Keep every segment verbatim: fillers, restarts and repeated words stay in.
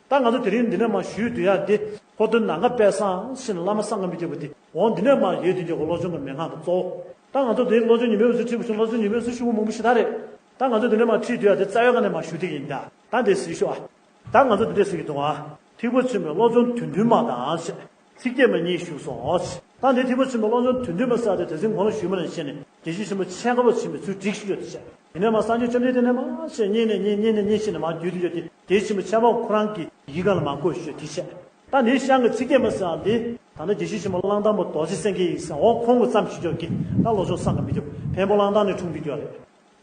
ད་ང་ཚོ་དེ་རིང་འདི་ནས་མར་ཞུས་སྡོད་ཡ་འདི་ཧོར་སྟོན་ནམ་མཁའ་དཔལ་བཟང་ཞེས་བླ་མ་བསམ་གྱིས་མི་ཁྱབ་པ་འདི་འོ་འདི་ནས་མར་ཡོད་དུས་ཀྱི་བློ་སྦྱོང་གི་མན་ངག་དང་གཙོ་བོ། ད་ང་ཚོ་འདི་བློ་སྦྱོང་ཉི་མའི་འོད་ཟེར་ཁྲིད་པ་བཞིན་བློ་སྦྱོང་ཉི་མའི་འོད་ཟེར་ཞུ་མང་པོ་ཞེ་དྲག་རེད། ད་ང་ཚོ་འདི་ནས་མར་ཁྲིད་སྡོད་ཡ་འདི་རྩ་བའི་སྒང་ནས་མར་ཞུ་བསྡད་ཀྱི་ཡིན་ད། ད་འདི་གཟིགས་ཤོག་ཨ། ད་ང་ཚོ་འདི་འདྲས་ཟེར་གྱི་འདུག་ཨ། ཐེག་པ་ཆེན་པོའི་བློ་སྦྱོང་དོན་མཐུན་མ་དང་ཞེས་ཚིགས་བཅད་མ་གཉིས་བཞུགས་སོ། ད་འདི་ཐེག་པ་ཆེན་པོའི་བློ་སྦྱོང་དོན་མཐུན་མ་ཟེར་ཏེ་དེ་ཚིག་གོང་ལ་ཞུས་མ་ནས་བཤད་ནས་དགེ་བཤེས་ཆེན་པོ་ཆེ་ཁ་བ་ཆེན་པོའི་ཚུལ་བསྒྲིགས་ཤིག་ཡོད་དེ་བཤད། དེ་ནས་མར་སངས་རྒྱས་བཅོམ་ལྡན་འདས་ནས་མར་བཤད་བསྙེན་ནས་བསྙེན་བསྙེན་ནས་བསྙེན་བཤད་ནས་མར་བརྒྱུད་དེ་ཡོད་དེ་དེའི་ཆེན་པོ་ཁྱད་འཕགས་ཁོ་རང་གི་ཡི་གེ་ལ་མར་བཀོད་ཤོག་དེ་བཤད། ད་འདིའི་ཤང་གི་ཚིགས་བཅད་མ་ཟེར་བ་འདི་ད་ལྟ་དགེ་བཤེས་ཆེན་པོ་གླང་དར་མ་རྡོ་རྗེ་སེང་གེ་ཡིན་ཟེར་འོ་ཁོང་གི་བརྩམས་ཤིག་ཡོད་ཀྱི་ད་བློ་སྦྱོང་བསམ་གྱིས་མི་ཁྱབ་འཕན་པོ་གླང་དར་ནས་འཁྲུངས་པའི་སྐྱོ་རེད།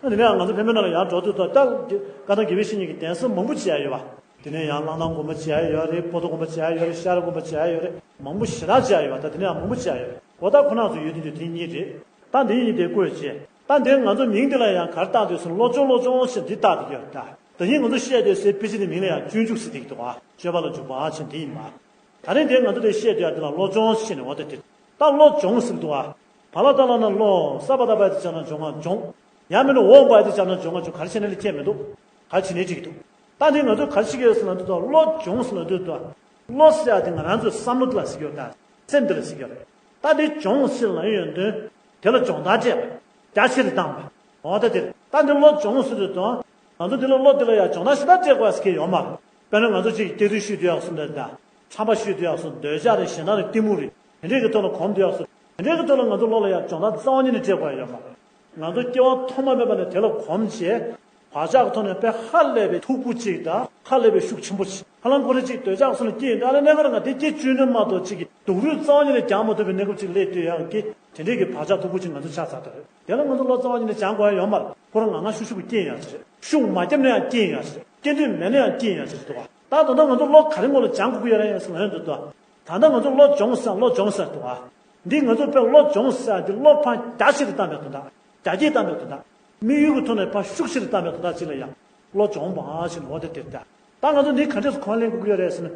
ད་དེ་ནས་ང་ཚོ་འཕན་པོའི་ནང་ལ་ཡར་འགྲོ་དུས་ད་ལྟ་བཀའ་གདམས་དགེ་བའི་བཤེས་གཉེན་གྱི་གདན་ས་མང་པོ་མཇལ་ཡོད་པ། དེ་ནས་ཡང་གླང་དར་དགོན་པ་མཇལ་ཡོད་རེད། པོ་ཏཱ་དགོན་པ་མཇལ་ཡོད་རེད། ཤར་དགོན་པ་མཇལ་ཡོད་རེད། མང་པོ་ཞེ་དྲག་མཇལ་ཡོད་པ། ད་དེ་ནས་ཡང་མང་པོ་མཇལ་ཡོད་རེད། འོ་ད་ཁོ་རང་ཚོ་ཡོད་དུས་དེ་གཉིས་རེད། ད་འདི་གཉིས་དེ་བཀོད་བྱས། ད་འདིར་ང་ཚོ་མིང་འདི་ལ་ཡང་ག་རེ་བཏགས་འདུག་ཟེར་ན་བློ་སྦྱོང་བློ་སྦྱོང་ཞེས་འདི་བཏགས་བསྡད་ཀྱི་ཡོད་རེད་ད། ད་ཡིན་ང་ཚོ་བཤད་དུས་སའི་དཔེ་ཆ་འདི་མིང་ལ་ཡང་སྤྱོད་འཇུག་ཟེར་བསྡད་ཀྱི་འདུག་ཨ། སྤྱོད་པ་ལ་འཇུག་པ་ཨ་ཆེན་དེ་ཡིན་པ། ད་རིང་དེ་ང་ཚོ་དེ་བཤད་དུས་ཨ་དེ་ལ་བློ་སྦྱོང་ཞེས་ནས་འོ་དེ་དེ། ད་བློ་སྦྱོང་ཟེར་འདུག་ཨ། བ་ལ་ཏ་ལ་ན་བློ། ས་པ་ད་པ་ཡ་ཏི་བྱ་ན་སྦྱོང་ང་སྦྱོང་། ཡང་མིན་ན་འོ་པ་ཡ་ཏི་བྱ་ན་སྦྱོང་ང་སྦྱོང་ག་རེ་བྱས་ནས་ལ་ཁྱད་མི་འདུག་ག་རེ་བྱས་ནས་ཅིག་འདུག་ད་འདི་ང་ཚོ་ག་རེ་བྱེད་ཀྱི་ཡོད་ཟེར་ན་འདུག་ད་བློ་སྦྱོང་ཟེར་ན་འདུག་ད། བློ་ཟེར་ཡ་དེ་ང་རང་ཚོའི་བསམ་བློ་དེ་ལ་ཟེར་གྱི་ཡོད་ད། སེམས་དེ་ལ་ཟེར་གྱི་ཡོད་རེད། ད་འདི་སྦྱོང་ཟེར་ལ་ཡོན་ཏན། དེ་ལ་སྦྱོང་བརྡར་སྤྲད་པ། རྒྱ་ཆེ་རུ་བཏང་བ། འོ་ད་དེ་རེད། ད་འདི་བློ་སྦྱོང་ཟེར་དུས་དང་། ང་ཚོ་འདི་ལ་བློ་འདི་ལ་ཡང་སྦྱོང་བརྡར་ཞེ་དྲག་སྤྲད་དགོས་ཟེར་གྱི་ཡོད་མ་རེད། དཔེར་ན་ང་ཚོ་གཅིག་གིས་སྐྱེ་དུས་ཤོད་དུས་ཡག་སོ་འདྲ་དང་། ཁྲམ་པ་ཤོད་དུས་ཡག་སོ་འདོད་ཆགས་རེད་ཞེ་སྡང་རེད་གཏི་མུག་རེད། དེ་འདྲས་ཀྱི་ཐོག་ལ་གོམས་དུས་ཡག་སོ། དེ་འདྲས་ཀྱི་ཐོག་ལ་ང་ཚོ་བློ་ལ་ཡང་སྦྱོང་བརྡར་རྩ་བ་ཉིད་ནས་སྤྲད་དགོས་ཡ་ཡོད་མ་རེད། ང་ཚོ་སྐྱེ་བ་ཐོག་མ་མེད་པ་ནས་དེ་ལ་གོམས་བྱས། བག་ཆགས་ཀྱི་ཐོག་ནས་དཔེ་ཧ་ལས་པའི་མཐུག་པོ་གཅིག་དང་ཧ་ལས་པའི་ཤུགས་ཆེན་པོ་གཅིག་ཧ་ལམ་ཁོ་རང་གཅིག་འདོད་ཆགས་སོགས་ལ་སྐྱེས་ཡོང་དུས་ཨ་ལས་གནས་སྐབས་ང་དེ་སྐྱེ་བཅུག་ནི་མ་གཏོགས་གཅིག་གི་སྡུག་རུས་རྩ་བ་ཉིད་ནས་རྒྱག་མ་ཐུབ་པའི་གནས་སྐབས་གཅིག་སླེབས་དུས་ཡང་གི་དེ་འདྲས་ཀྱི་བག་ཆགས་མཐུག་པོ་གཅིག་ང་ཚོ་ཆགས་ཚར་འདུག་དེ་ལ་ང་ཚོ་བློ་རྩ་བ་ཉིད་ནས་སྦྱང་དགོས་ཡ་ཡོད་མ་རེད། ཁོ་རང་ངང་ངམ་ཤུགས་ཤུགས་ཀྱིས་སྐྱེ་ཡོང་ཡ་ཅིག་རེད། ཤུགས་མ་བརྒྱབ་ན་ཡང་སྐྱེ་ཡོང་ཡ་ཅིག་རེད། སྐྱེ་དུས་མེད་ན་ཡང་སྐྱེ་ཡོང་ཡ་ཅིག་རེད་འདུག་ག་ད་དོན་དག་ང་ཚོ་བློ་ག་རེ་ངོ་ལ་སྦྱང་དགོས་ཀྱི་ཡོད་རེད་ཡ་ཟེར་ལབ་ཡོང་དུས་དོ། ད་ལྟ་ང་ཚོ་བློ་སྦྱོང་ཟེར་བློ་སྦྱོང་ཟེར་འདུག་ག་འདི་ང་ཚོ་དཔེ་བློ་སྦྱོང་ཟེར་འདི་བློ་ཕར་རྒྱ་ཆེ་རུ་བཏང་བའི་དོན་དག་རྒྱ་སྐྱེད་བཏང་བའི་དོན་དག་དམིགས་ཡུལ་གྱི་ཐོག་ནས་ཕར་ཤུགས་ཆེ་རུ་བཏང་བའི་དོན་དག་ཅིག་ལ་ཡང་བློ་སྦྱོང་བ་ཞེས་ནོར་དེ་དེར་ལྟ། ད་ང་ཚོ་འདི་ག་འདྲས་སུ་གོང་ལེན་དགོས་ཀྱི་ཡོད་རེད་ཟེར་ན།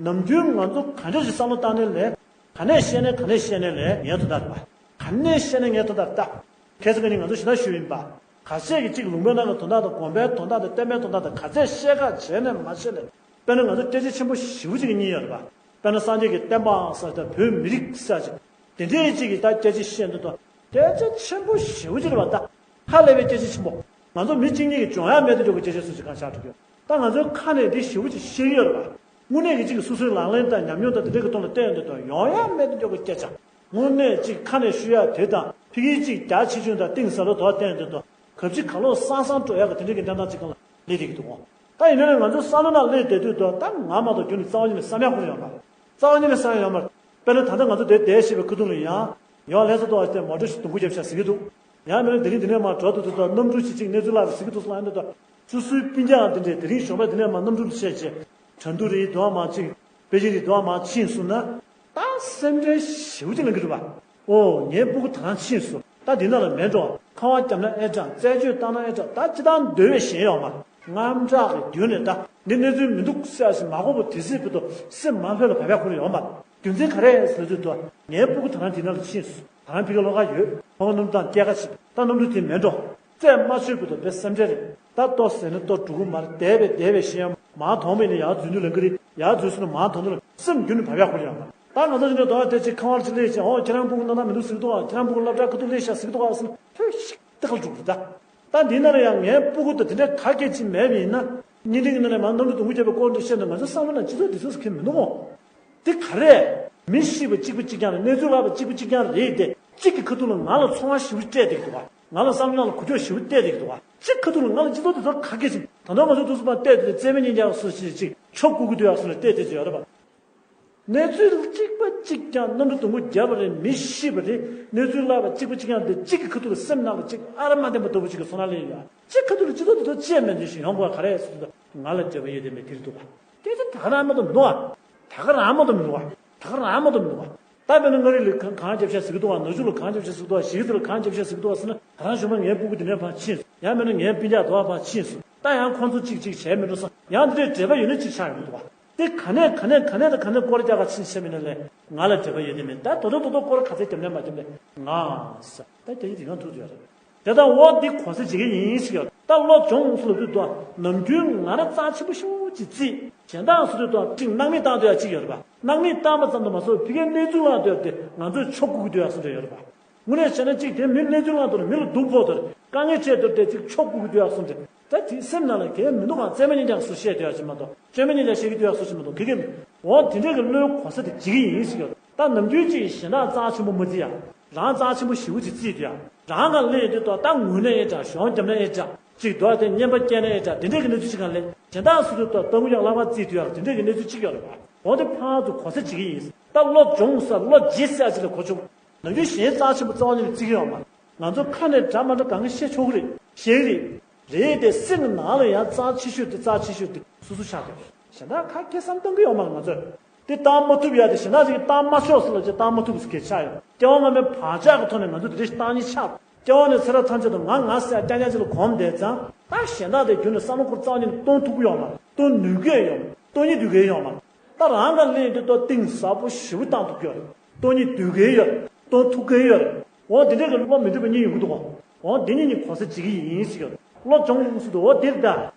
ནམ་རྒྱུན་ང་ཚོ་ག་འདྲས་ཤིག་བསམ་བློ་བཏང་ནའི་ལས། ག་ནས་བཤད་ནའི་ག་ནས་བཤད་ནའི་ལས་ངའི་དོན་དག་རེད་པ། ག་ནས་བཤད་ནའི་ངའི་དོན་དག་རེད་ད། ཁ་སང་ཁ་ཉིན་ང་ཚོ་ཞེ་དྲག་ཞུས་ཡིན་པ། ག་ཚད་ཀྱི་གཅིག་ལུང་པའི་ནང་གི་དོན་དག་དང་དགོན་པའི་དོན་དག་དང་བསྟན་པའི་དོན་དག་དང་ག་ཚད་བཤད་ཁ་བྱས་ནས་མ་བཤད་ནས། དཔེར་ན་ང་ཚོ་སྐད་ཆ་ཆེན་པོ་ཞེ་པོ་ཅིག་གཉིས་ཡོད་རེད་པ། དཔེར་ན་སངས་རྒྱས་ཀྱི་བསྟན་པའང་ཟེར་དང་བོད་མི་རིགས་ཟེར་ཅིག་དེ་འདྲའི་ཅིག་གི་ད་སྐད་ཆ་བཤད་འདུག་དང་། སྐད་ཆ་ཆེན་པོ་ཞེ་པོ་ཅིག་རེད་པ་ད། ཧ་ལས་པའི་སྐད་ཆ་ཆེན་པོ། ང་ཚོ་མི་གཅིག་གཉིས་ཀྱིས་སྦྱོང་ཡ་མེད་དུ་འགྲོ་གི་སྐད་ཆ་སུ་ཞིག་གང་ཆགས་འགྲོ་གི་ཡོད། ད་ང་ཚོའི་ཁ་ནས་འདི་ཞེ་པོ་ཅིག་བཤད་ཀྱི་ཡོད་རེད་པ། དངོས་གནས་ཀྱི་གཅིག་གི་སོ་སོའི་ལག་ལེན་དང་ཉམས་མྱོང་དང་དེ་འདྲའི་གི་ཐོག་ལ་བལྟས་ཡོང་དུས་དང་ཡོང་ཡ་མེད་དུ་འགྲོ་གི་སྐད་ཆ། དངོས་གནས་ཅིག་ཁ་ནས་ཤོད་ཡ་དེ་དང་ཕ་གིའི་ཅིག་རྒྱ་ཆེ་ཆུང་དང་གཏིང་ཟབ་ལ་དོགས་བསྟན་དེ་དང་གབ་ཅིག་ག་ལོག་སང་སང་སྤྲོ་ཡག་གི་དེ་འདྲའི་གི་གནས་སྟངས་ཅིག་སྒང་ལ་སླེབས་བསྡད་ཀྱི་འདུག་གོ། ད་ཡིན་ན་ནི་ང་ཚོ་བསམ་བློ་ནང་སླེབས་བསྡད་དུས་དོ་ད་ང་མ་གཏོགས་རྒྱུན་ནས་རྩ་བ་ཉིད་ནས་བསམ་ཡག་ཁོ་རང་ཡོད་མ་རེད། རྩ་བ་ཉིད་ནས་བསམ་ཡག་ཡོད་མ་རེད། དཔེར་ན་ད་ལྟ་ང་ཚོ་འདིར་བསྡད་བཞིན་པའི་ཁ་ཐུག་ལ་ཡང་ཡང་ལྷ་ས་ཐོག་ཨ་ཅེ་མོ་ཊ་ཞིག་རྡུང་རྒྱབ་ཤག་ཟེར་གྱི་འདུག་ཡང་མིན་ན་དེ་རིང་འདི་ནས་མར་འགྲོ་དུས་དུས་ད་གནམ་གྲུ་ཞིག་ཅིག་གནས་ཚུལ་ལབ་ཟེར་གྱི་འདུག་ལབ་ཡོང་དུས་ད། སོ་སོའི་སྤུན་ཀྱག་འདི་འདྲས་དེ་རིང་ཞོགས་པ་འདི་ནས་མར་གནམ་གྲུ་ལ་བཤད་བྱས། ཁྲ་འདུ་རེད་འདུག་མ་ཕྱིན། པེ་ཅིན་རེད་འདུག་མ་ཕྱིན་སོང་ན། ད་སེམས་ཁྲལ་ཞེ་པོ་ཅིག་ལངས་ཀྱི་འདུག་པ། ཨོ་ངའི་སྤུ་གུ་ད་རང་ཕྱིན་སོང་། ད་འདི་ན་ལ་མེད་འགྲོ། ཁང་བ་བརྒྱབ་ན་ཨེ་དྲག་རྩད་གཅོད་བཏང་ན་ཨེ་དྲག་ད་ཅི་ལྟར་འདོད་པའི་ཞེན་ཡོད་མ་རེད། དངངས་སྐྲག་གི་མདུན་ནས་ད་འདི་གནས་ཚུལ་མི་འདུག་ཟེར་ཞིག་མ་གོ་བ་དེ་སྲིད་བུ་དོ་སེམས་མ་ལྷོད་ལ་བབ་ཡག་ཁོ་རང་ཡོད་མ་རེད། རྒྱུ་མཚན་ག་རེ་ཟེར་དུས་དོ་ངའི་སྤུ་གུ་ད་རང་འདི་ན་ལ་ཕྱིན་སོང་། ད་རང་ཕ་གི་ལོགས་ཀ་ཡོད། ཁོང་གནམ་གྲུ་དང་སྐྱེལ་ཀ་བྱེད་ད་གནམ་གྲུ་དེ་མེད་འགྲོ། རྩད་མ་ཆོད་པའི་དོ་དཔེ་སེམས་ཁྲལ་རེད། ད་ལྟོ་ཟེར་ན་ལྟོ་འགྲོ་གི་མ་རེད། བསྡད་པས་བསྡད་པས་ཞེས་མ་མཐོང་བས་ནི་ཡར་འཛུལ་དུས་ལེན་གི་རེད། ཡར་འཛུལ་སོང་ན་མ་མཐོང་དུས་ལ་སེམས་རྒྱུན་ནས་བབ་ཡག་ཁོ་རང་ཡོད་མ་རེད། ད་ང་ཚོ་ཞིག་ནས་དོ་དེ་ཅིག་ཁང་བར་ཅིག་སླེབས་ཤག་ཨོ་ཁྱེད་རང་སྤུ་གུ་སྣང་དག་མི་འདུག་ཟེར་གི་འདུག་ཨ་ཁྱེད་རང་སྤུ་གུ་སློབ་གྲྭ་ཁ་ཐུག་སླེབས་ཤག་ཟེར་གི་འདུག་ཨ་ཟེར་ན་ཐོས་ཤིག་ཏག་ལ་འགྲོ་གི་རེད་ད། ད་འདི་ན་ལ་ཡང་ངའི་སྤུ་གུ་དང་དེ་འདྲ་ག་གེ་ཅིག་མེད་པ་ཡིན་ན་བརྙན་འཕྲིན་གྱི་ནང་ནས་མར་གནམ་གྲུ་རྡུང་རྒྱབ་པའི་སྐོར་འདི་བཤད་ན་ང་ཚོ་བསམ་བློ་ནང་སྤྱི་ཚོགས་འདི་ཚོ་ཁེལ་མི་འདུག་ཨོ། དེ་ག་རེད། མི་ཤེས་པ་གཅིག་པ་གཅིག་རྐྱང་རེད། གནས་ཚུལ་ལབ་པ་གཅིག་པ་གཅིག་རྐྱང་རེད་དེ། གཅིག་གི་ཁ་ཐུག་ལ་ང་ལ་ཚོར་བ་ཞེ་པོ་སྤྲད་བསྡད་ཀྱི་འདུག་ག་ང་ལ་བསམ་བློ་ནང་ལ་གུ་ཅོག་ཞེ་པོ་སྤྲད་བསྡད་ཀྱི་འདུག་ག་གཅིག་ཁ་ཐུག་ལ་ང་ལ་སྤྱི་ཚོགས་འདི་ཚོ་ག་གེ་ཅིག་ད་དུང་ང་ཚོ་འདུག་སེ་ཕར་བལྟས་དུས་རྩེད་མོ་ཉན་རྒྱག་སུ་ཞིག་ཅིག་ཆོ་བཀུག་གི་འདུག་ཡག་སུ་ལ་བལྟས་དུས་ཅིག་ཡོད་རེད་པ། གནས་ཚུལ་གཅིག་པ་གཅིག་རྐྱང་གནམ་གྲུ་རྡུང་རྒྱབ་པ་རེད། མི་ཤི་བ་རེད། གནས་ཚུལ་ལབ་པ་གཅིག་པ་གཅིག་རྐྱང་དེ་གཅིག་གི་ཁ་ཐུག་ལ་སེམས་ནང་ལ་གཅིག་ཨ་ར་མ་བདེན་པ་ལྟ་བུ་ཅིག་གི་ཚོར་སྣང་སླེབས་ཡོད། གཅིག་ཁ་ཐུག་ལ་སྤྱི་ཚོགས་འདི་ཚོ་ཅི་ཡང་མེད་འདི་ཞིག་ཡོང་དགོས་པ་ག་རེ་ཟེར་དུས་ང་ལ་འབྲེལ་བ་ཡོད་དེ་མེད་དེ་རེད་འདུག་ག་སྐད་ཆ་ད་ག་རང་མ་གཏོགས་མི་འདུག་ག་ད་ག་རང་མ་གཏོགས་མི་འདུག་ག་ད་ག་རང་མ་གཏོགས་མི་འདུག་ག་ད་དཔེར་ན་མངའ་རིས་ལ་གང་རྒྱབ་ཤག་ཟེར་གི་འདུག་ག་ནག་ཆུ་ལ་གང་རྒྱབ་ཤག་ཟེར་གི་འདུག་ག་གཞིས་ཀ་རྩེ་ལ་གང་རྒྱབ་ཤག་ཟེར་གི་འདུག་ག་ཟེར་ན་ད་རང་ཞོགས་པ་ངའི་སྤུ་གུ་འདི་ནས་ཕར་ཕྱིན་སོང་། ཡང་མིན་ན་ངའི་སྤུན་ཀྱག་དོ་བ་ཕར་ཕྱིན་སོང་། ད་ཡང་ཁོང་ཚོ་གཅིག་གཅིག་བྱས་མི་འགྲོ་བསམ། ཡང་འདི་འདྲའི་འབྲེལ་བ་ཡོད་ན་གཅིག་ཆགས་ཡོང་གི་འདུག་ག་དེ་ག་ནས་ག་ནས་ག་ནས་དང་ག་ནས་སྐོར་རྒྱག་ག་ཕྱིན་ཕྱིན་མིན་ན་ལས་ང་ལ་འབྲེལ་བ་ཡོད་དེ་མིན། ད་དོ་དོ་དོ་དོ་སྐོར་ག་ཚད་རྒྱབ་ནས་མ་རྒྱབ་ནས་ང་ཟེར་ད་རྒྱ་ཡིག་དེ་གང་ཐུག་ཡོད་རེད། དེ་དང་འོ་འདི་གོང་ས་ཇི་ག་ཡིན་ཞིག་ཡོད། ད་བློ་སྦྱོང་ཟེར་ལབ་དུས་དོ་ནམ་རྒྱུན་ང་རང་རྩ་ཆེན་པོ་ཤོས་ཅིག་བརྩིས། གཞན་དག་སུ་དུས་ཐོག་ཅིག་སྣང་མེད་བཏང་སྡོད་ཡ་གཅིག་ཡོད་རེད་པ། སྣང་མེད་བཏང་པ་ཙམ་དུ་མ་ཟད་ཕ་གིའི་གནས་ཚུལ་ལ་ལྟོས་ཏེ་ང་ཚོས་ཆོ་ག་དགོས་ཀྱི་འདུག་ཡ་གསུངས་བསྡད་ཡོད་རེད་པ། དངོས་གནས་བྱས་ན་གཅིག་དེ་མི་གནས་ཚུལ་ལ་ལྟོས་ནས་མི་ལ་སྡུག་ཕོག་དོར་དཀའ་ངལ་འཕྲད་དོར་དེ་གཅིག་ཆོ་ག་དགོས་ཀྱི་འདུག་ཡ་གསུངས་ཏེ། ད་དེ་སེམས་ནང་ལ་གལ་མི་འདུག་ག་རྩེད་མོ་གཉིས་ཀྱང་སུ་བཤད་སྡོད་ཡ་ཅིག་མ་གཏོགས་སྐྱོན་མེད་གཉིས་ཀྱང་བཤད་ཀྱི་འདུག་ཡ་སུ་ཞིག་མ་གཏོགས་ག་གེ་མི་འོ་དེ་འདྲས་ཀྱི་བློའི་གོ་ས་དེ་འཇིག་གི་ཡིན་ཟེར་གྱི་ཡོད། ད་ནམ་རྒྱུན་གཅིག་གཞན་དག་རྩ་ཆེན་པོ་མ་བརྩི་ཡ། རང་རྩ་ཆེན་པོ་ཞེ་པོ་ཅིག་བརྩིས་དུས་ཡ། རང་ག་ལས་དུས་ཏོ་ད་ངུས་ན་ཨེ་འདྲ་གཞོང་བརྒྱབ་ན་ཨེ་འདྲ་ཅིག་རྡོ་དེ་བསྙེན་པ་སྐྱེལ་ན་ཨེ་འདྲ་དེ་འདྲས་ཀྱི་གནས་ཚུལ་ཅིག་ག་ལས་གཞན་དག་སུ་དུས་ཏོ་ལྟ་བུ་ཡང་ལྷག་པར་བརྩིས་དུས་ཡ་དེ་འདྲས་ཀྱི་གནས་ཚུལ་ཅིག་ཡོད་རེད་པ། འོ་དེ་ཕར་ཚུར་གོ་ས་བྱེད་ཀྱི་ཡིན། ད་བློ་སྦྱོང་ས་བློ་བརྗེ་ས་ཅིག་ལ་གོ་ཆོག་ནམ་རྒྱུན་གཞན་རྩ་ཆེན་པོ་རྩ་བ་ཉིད་ནས་བརྩི་གི་ཡོད་མ་རེད། ང་ཚོ་ཁ་ནས་འདྲ་མ་འདྲ་གང་ག་བཤད་ཆོག་གི་རེད། བཤད་གི་རེད། རེད་དེ་སེམས་ཀྱི་ནང་ལ་ཡང་རྩ་ཆེ་ཤོས་དེ་རྩ་ཆེ་ཤོས་དེ་སོ་སོ་ཆགས་ཀྱི་རེད། གཞན་དག་ཁ་སྐད་བསམ་གཏོང་གི་ཡོད་མ་རེད་ང་ཚོས། དེ་བཏང་མ་ཐུབ་ཡ་དེ་གཞན་དག་ཅིག་གིས་བཏང་མ་ཆོག་ཟེར་ལབ་བྱས་བཏང་མ་ཐུབ་པ་ཟེར་གྱི་ཆགས་ཡོད། སྐྱེ་བ་སྔ་མའི་བག་ཆགས་ཀྱི་ཐོག་ནས་ང་ཚོ་དེ་འདྲ་ཞིག་བཏང་ཉེན་ཆགས། སྐྱེ་བ་ནས་ཚེ་རབས་ཐམས་ཅད་དུ་ང་ང་ཟེར་ཡ་རྐྱང་རྐྱང་ཅིག་ལ་གོམས་བསྡད་ཙང་ད་གཞན་དག་དེ་རྒྱུན་ནས་བསམ་བློ་འཁོར་རྩ་བ་ཉིད་ནས་གཏོང་ཐུབ་ཀྱི་ཡོད་མ་རེད། གཏོང་ནུས་ཀྱི་ཡོད་མ་རེད། གཏོང་སྙིང་འདོད་ཀྱི་ཡོད་མ་རེད། ད་རང་ག་ལས་འདི་ལྟོ་གཏིང་ཟབ་པོ་ཞེ་པོ་བཏང་ཐུབ་ཀྱི་ཡོད་རེད། གཏོང་སྙིང་འདོད་ཀྱི་ཡོད་རེད། གཏོང་ཐུབ་ཀྱི་ཡོད་རེད། འོ་འདི་འདྲས་ཀྱི་བློ་མི་འགྲོ་བ་གཉིས་ཡོང་གི་འདུག་གོ། འོ་འདི་གཉིས་གཉིས་གོ་ས་བྱེད་ཀྱི་ཡིན་ཟེར་གྱི་ཡོད་རེད། བློ་སྦྱོང་ཡོང་སྲིད་འདུག་འོ་འདིར་ད།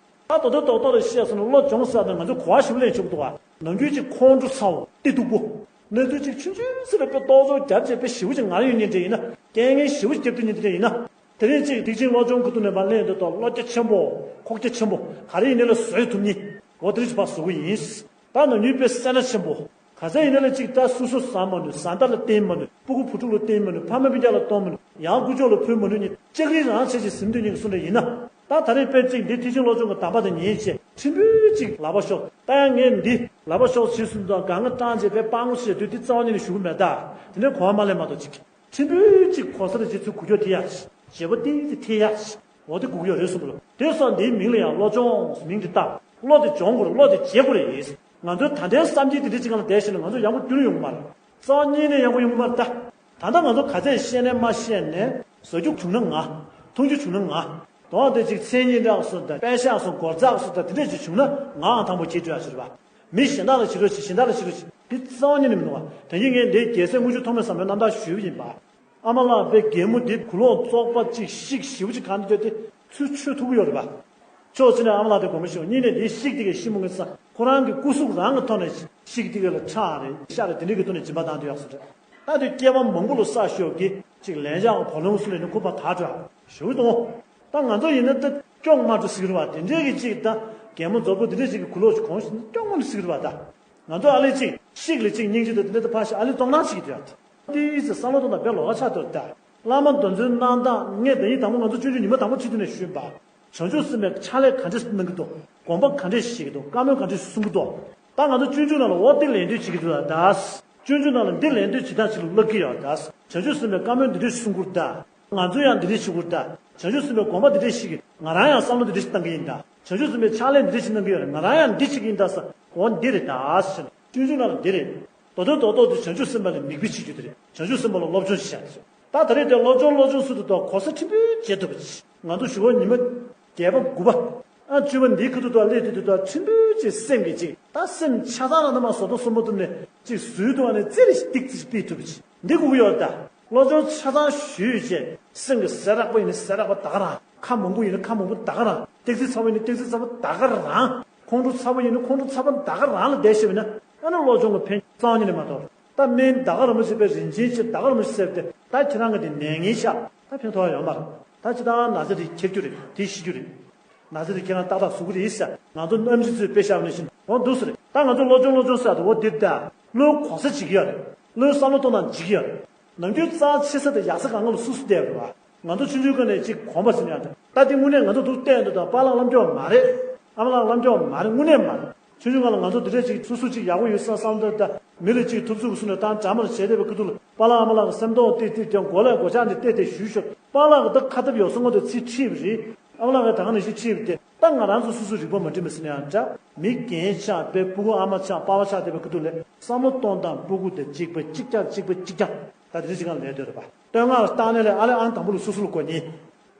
ད་དོ་དོ་དོག་དོག་ལ་བཤད་སོང་ན་བློ་སྦྱོང་ཟེར་ན་ང་ཚོ་གོ་བ་ཞིག་ལེན་ཆོག་གི་འདུག་ག་ནམ་རྒྱུན་ཅིག་ཁོང་ཁྲོ་ཚ་བོ་གཏི་སྡུག་པོ། གནས་ཚུལ་ཅིག་ཆུང་ཆུང་ཟེར་ལ་དཔེ་ལྟོ་ཚོར་རྒྱབ་བྱས་དཔེ་ཞེ་པོ་ཅིག་ངར་ཡོང་མཁན་འདྲ་ཡིན་ན། རྐྱེན་ངན་ཞེ་པོ་ཅིག་རྒྱབ་ཐུབ་མཁན་འདྲ་ཡིན་ན། དེ་རིང་ཅིག་ཐེག་ཆེན་བློ་སྦྱོང་གི་ཐོག་ནས་མར་གླེང་དུས་ཐོག་བློ་རྒྱ་ཆེན་པོ་ཁོག་རྒྱ་ཆེན་པོ་ག་རེ་ཡིན་ནའི་ལ་བཟོད་ཐུབ་མཁན། འོ་དེ་རིང་ཅིག་ཕར་བཟོ་གི་ཡིན། ད་ནམ་རྒྱུན་དཔེ་སེར་སྣ་ཆེན་པོ། ག་ཚད་ཡིན་ན་ལ་གཅིག་ད་སོ་སོ་ཟ་མ་ནུས། བཟའ་ཟླ་ལ་བརྟེན་མ་ནུས། སྤུ་གུ་བུ་ཕྲུག་ལ་བརྟེན་མ་ནུས། ཕ་མ་སྤུན་ཀྱག་ལ་གཏོང་མ་ནུས། ཡང་དཀོན་མཆོག་ལ་ཕུལ་མ་ནུས་ནི་ལྕགས་རིའི་རང་བྱས་ཀྱི་ཟིན་དུས་ཉིད་ཀྱི་གསུང་འདྲ་ཡིན་ན། ད་ད་རེས་དཔེ་གཅིག་འདི་ཐེག་ཆེན་བློ་སྦྱོང་གི་གདམས་པ་དང་ཉན་བྱས་ཕྲན་བུ་གཅིག་ལག་པ་ཤོར། ད་ཡང་ངས་འདི་ལག་པ་ཤོར་ཞེས་གསུངས་དང་གང་ག་སྐྲག་བྱས་དཔེ་སྤང་བླང་བྱས་དུས་འདི་རྩ་བ་ཉིད་ནས་ཞུ་གི་མེད། ད་དེ་འདྲའི་གོ་བ་མ་ལེན་མ་གཏོགས་གཅིག་ཕྲན་བུ་གཅིག་གོ་ས་ལ་རྗེ་ཚུལ་གུ་ཁྱོ་དེ་ཡ། བྱེད་པོ་ཏིག་ཙི་ཐེ་ཡ། འོ་དེ་གུ་ཁྱོ་རེད་གསུངས་པ་ལ། དེ་སོགས་འདིའི་མིང་ལ་ཡང་བློ་སྦྱོང་མིང་དེ་བཏགས། བློ་དེ་སྦྱོང་དགོས་རེད། བློ་དེ་བྱེད་དགོས་རེད། ང་ཚོའི་ད་ལྟའི་བསམ་སྤྱོད་དེ་འདྲ་ཅིག་སྒང་ལ་བསྡད་ཤེས་ན་ང་ཚོ་ཡག་པོ་འགྱུར་ཡོང་གི་མ་རེད། རྩ་བ་ཉིད་ནས་ཡག་པོ་ཡོང་གི་མ་རེད་ད། ད་ལྟ་ང་ཚོ་ག་ཚད་བཤད་ནས་མ་བཤད་ནས་བཟོ་རྒྱུ་བྱུང་ན་ང་། མཐོང་རྒྱུ་བྱུང་ན་ང་། དོན་དེ་ཅིག་མཚན་ཉིད་འདྲ་སོ་དང་དཔེ་ཤག་སོ་སྒོར་ཙག་སོ་དང་དེ་འདྲ་ཅིག་བྱུང་ན་ང་ཨང་དང་པོ་ཁྱེད་སྤྲོད་ཡ་ཞིག་རེད་པ། མི་གཞན་དག་ལ་བྱེད་རོགས་བྱེད། གཞན་དག་ལ་བྱེད་རོགས་བྱེད། དེ་རྩ་བ་ཉིད་ནས་མི་འདུག་བ། ད་གིན་ངས་འདིའི་རྒྱལ་སྲས་དངུལ་ཆུ་ཐོགས་མེད་བཟང་པོའི་རྣམ་ཐར་ཞུས་པ་ཡིན་པ། ཨ་མ་ལགས་དཔེ་རྒན་མོ་འདི་གུ་ལོག་བཙོག་པ་གཅིག་ཤིག་ཞེ་པོ་ཅིག་གང་འདོད་དེ་ཚུར་ཆུད་ཐུབ་ཀྱི་ཡོད་རེད་པ། ཕྱོགས་གཅིག་ནས་ཨ་མ་ལགས་དེ་དགོངས་པ་ཞུ། གཉིས་ནས་འདིའི་ཤིག་དེ་གས་ཤི་མོ་ངེ་ས་ཁོ་རང་གི་སྐུ་གཟུགས་རང་གི་ཐོག་ནས་ཤིག་དེ་གས་ལ་ཁྲག་རེད་ཤ་རེད་དེ་འདྲའི་གི་ཐོག་ནས་སྦྱིན་པ་བཏང་དུས་ཡག་སོ་རེད། ད་དེ་སྐྱེ་བ་མང་པོ་ལ་བསགས་ཤོག་གི་ཅིག་ལན་ཆགས་བ་ལོང་སུ་ལས་ནི་ཁུ་པ་དག་འགྲོ་ཞུ་གི་འདུག་ད་ང་ཚོ་ཡིན་ན་ད་སྐྱོང་མ་འགྲོ་ཟེར་གི་རེད་པ། དེ་འདྲའི་གི་ཅིག་ད་རྒན་མོ་རྫོགས་པོ་དེ་འདྲའི་ཅིག་གི་གུ་ལོག་ཅིག་གོང་ཞིག་སྐྱོང་མ་འགྲོ་ཟེར་གི་རེད་པ། ད་ང་ཚོ་ཨ་ལེ་ཅིག་ཤིག་ལེ་ཅིག་སྙིང་རྗེ་དང་དེ་འདྲ་ད་ཕ་ཤི་ཨ་ལེ་གཏོང་སྣང་བྱེད་ཀྱི་འདུག་ཡ། ཏིས་བསམ་བློ་གཏོང་དང་དཔེ་ལོགས་ཀ་ཆགས་འདུག་ད། བླ་མ་འདི་ཚོའི་གནང་སྟངས་ངས་ད་ཡིན་དང་པོ་ང་ཚོ་སྤྱོད་འཇུག་ཉི་མ་དང་པོ་ཁྲིད་དུས་ནས་ཞུས་པ། བྱང་ཆུབ་སེམས་དཔའི་ཕྱག་ལས་ག་འདྲས་གནང་གི་འདུག་དགོངས་པ་ག་འདྲས་བཞེས་ཀྱི་འདུག་བཀའ་མོལ་ག་འདྲས་གསུང་གི་འདུག་ད་ང་ཚོ་སྤྱོད་འཇུག་ནང་ལ་འོ་འདི་ལད་ཟློས་བྱེད་ཀྱི་འདུག་ད། སྤྱོད་འཇུག་ནང་ལ་འདི་ལད་ཟློས་བྱེད་སྟངས་ཤིག་ལ་བསླབ་ཀྱི་ཡོད་ད། བྱང་ཆུབ་སེམས་དཔའི་བཀའ་མོལ་འདི་འདྲས་གསུང་གི་འདུག་ད། ང་ཚོ་ཡང་འདི་འདྲས་བྱེད་དགོས་ད། བྱང་ཆུབ་སེམས་དཔའི་དགོངས་པ་འདི་འདྲས་བཞེས་ཀྱི། ང་རང་ཡང་བསམ་བློ་འདི་འདྲས་ཞིག་བཏང་གི་ཡིན་ད། བྱང་ཆུབ་སེམས་དཔའི་ཕྱག་ལས་འདི་འདྲས་ཞིག་གནང་གི་ཡོད་རེད། ང་རང་ཡང་འདི་བྱེད་ཀྱི་ཡིན་ད་ཟེར། འོ་འདི་རེད་ད་ཟེར། སྤྱོད་འཇུག་ནང་ལ་འདི་རེད། རྡོག་རྡོག་རྡོག་རྡོག་དེ་བྱང་ཆུབ་སེམས་དཔའ་ལ་མིག་དཔེ་བྱེད་རྒྱུ་དེ་རེད། བྱང་ཆུབ་སེམས་དཔའ་ལ་སློབ་སྦྱོང་ཞིག་བྱ་དེ་རེད། ད་ད་རེས་དེ་སློབ་སྦྱོང་སློབ་སྦྱོང་ཟེར་དུས་ད་གོ་ས་ཆེན་པོའི་བྱེད་ཐུབ་པ་ཅིག་ང་ཚོ་ཞུ་བ་ཉི་མ་བརྒྱད་པ་དགུ་པ། ཨ་བཅུ་པ་འདིའི་ཁ་ཐུག་ཏུ་སླེབས་དུས་དུས་ད་ཆེན་པོའི་ཅིག་སེམས་ཀྱི་ཅིག་ད་སེམས་ཆ་ཚང་ལ་ནི་མ་བཟོ་ལྟ་གསུམ་པོ་ཐུབ་ནས་ཅིག་བཟོས་ཐུབ་པ་ནི་རྩེ་རེ་ཞིག་ཏིག་ཙི་ཞིག་སྤེལ་ཐུབ་པ་ཅིག་འདི་དགོས་ཀྱི་ཡོད་རེད་ད། སློབ་སྦྱོང་ཆ་ཚང་ཞུས་བྱས་སེམས་ཀྱི་ཟས་རགས་པ་ཡིན་ན་ཟས་རགས་པ་ད་ག་རང་། ཁ་མང་པོ་ཡིན་ན་ཁ་མང་པོ་ད་ག་རང་། སྟེགས་རྩིས་ཚ་པོ་ཡིན་ན་སྟེགས་རྩིས་ཚ་པོ་ད་ག་རང་། ཁོང་ཁྲོ་ཚ་པོ་ཡིན་ན་ཁོང་ཁྲོ་ཚ་པོ་ད་ག་རང་ལ་བསྡད་ཤེས་པ་ཡིན་ན་ཨ་ནི་སློབ་སྦྱོང་གི་ཕན་རྩ་བ་ཉིད་ནས་མ་གཏོགས། ད་སྨན་ད་ག་རང་མ་བྱེད་པའི་རིན་ཆེན་ཆེ་ད་ག་རང་མ་བྱེད་ཟེར་ཏེ་ད་ཁྱེད་རང་གི་དེ་ནད་ངན་ཤག་ད་ཕན་ཐོགས་ཡ་ཡོད་མ་རེད། ད་ཁྱེད་རང་ན་ཚ་དེ་ཁྱེར་རྒྱུ་རེད། དེ་ཤི་རྒྱུ་རེད། ན་ཚ་དེ་ཁྱེད་རང་ཏག་ཏག་བཟོ་གི་རེད་ཟེར། ང་ཚོ་གནམ་གཤིས་ཚོས་དཔེ་བཞག་ནས་བཞིན་འོ་འདུག་ཟེར། ད་ང་ཚོ་སློབ་སྦྱོང་སློབ་སྦྱོང་ཟེར་དུས་འོ་འདིར་ད་བློའི་གོ་ས་བྱེད་ཀྱི་ཡོད་རེད། བློའི་བསམ་བློ་གཏོང་སྟངས་བྱེད་ཀྱི་ཡོད་རེད། ནམ་རྒྱུན་རྩ་ཆེ་ས་དེ་ཡག་ས་གང་ག་ལ་སུ་སུ་བསྡད་པ་རེད་བ། ང་ཚོ་ཆུང་ཆུང་སྒང་ནས་ཅིག་གོམས་པ་ཟིན་ཡང་ད་ལྟ་དེ་དངོས་གནས་ང་ཚོ་འདུག་བལྟས་འདུག་ད་པཱ་ལགས་ལམ་སྐྱོར་མ་རེད། ཨ་མ་ལགས་ལམ་སྐྱོར་མ་རེད། དངོས་གནས་མ་རེད། ཆུང་ཆུང་སྒང་ལ་ང་ཚོ་འདི་འདྲས་ཅིག་སུ་སུ་ཅིག་ཡག་པོ་ཡོད་བསམ་བསམ་ད་ད་མི་ལ་ཅིག་ཐུབ་ཚུགས་སུ་ནས་བཏང་གྲ་མ་ལ་བྱས་བསྡད་པའི་ཁ་ཐུག་ལ་པཱ་ལགས་ཨ་མ་ལགས་ཀྱི་སེམས་གཏོང་ཏིག་ཏིག་ཀྱང་མགོ་ལ་སྒོ་ལྕགས་འདི་བལྟས་བལྟས་ཞུས་ཤོག་པཱ་ལགས་ཀྱི་ད་ཁ་ཐབས་ཡོད་སོང་ངོ་དེ་ཚིག་ཁྲིད་པ་རེད། ཨ་མ་ལགས་ཀྱི་ད་ག་ནང་བཞིན་ཁྲིད་པ་དེ་ད་ང་རང་ཚོ་སུ་སུ་རིག་པ་མ་འགྲིམ་པ་ཟིན་ཡང་འདྲ། མི་རྒན་ཆགས་པའི་སྤུ་གུ་ཨ་མ་ཆགས་པ་ཕ་ཆགས་བསྡད་པའི་ཁ་ཐུག་ལ་བསམ་བློ་གཏོང་སྟངས་སྤུ་གུ་དེ་གཅིག་པ་གཅིག་རྐྱང་གཅིག་པ་གཅིག་རྐྱང་ད་དེ་འདྲ་ཅིག་གང་ལས་སྡོད་རེད་པ། བསྟོད་བསྔགས་ལ་བཏང་ནས་ལས་ཨ་ལས་ཨང་དང་པོ་ལ་སོ་སོ་ལ་གོ་ཉེན།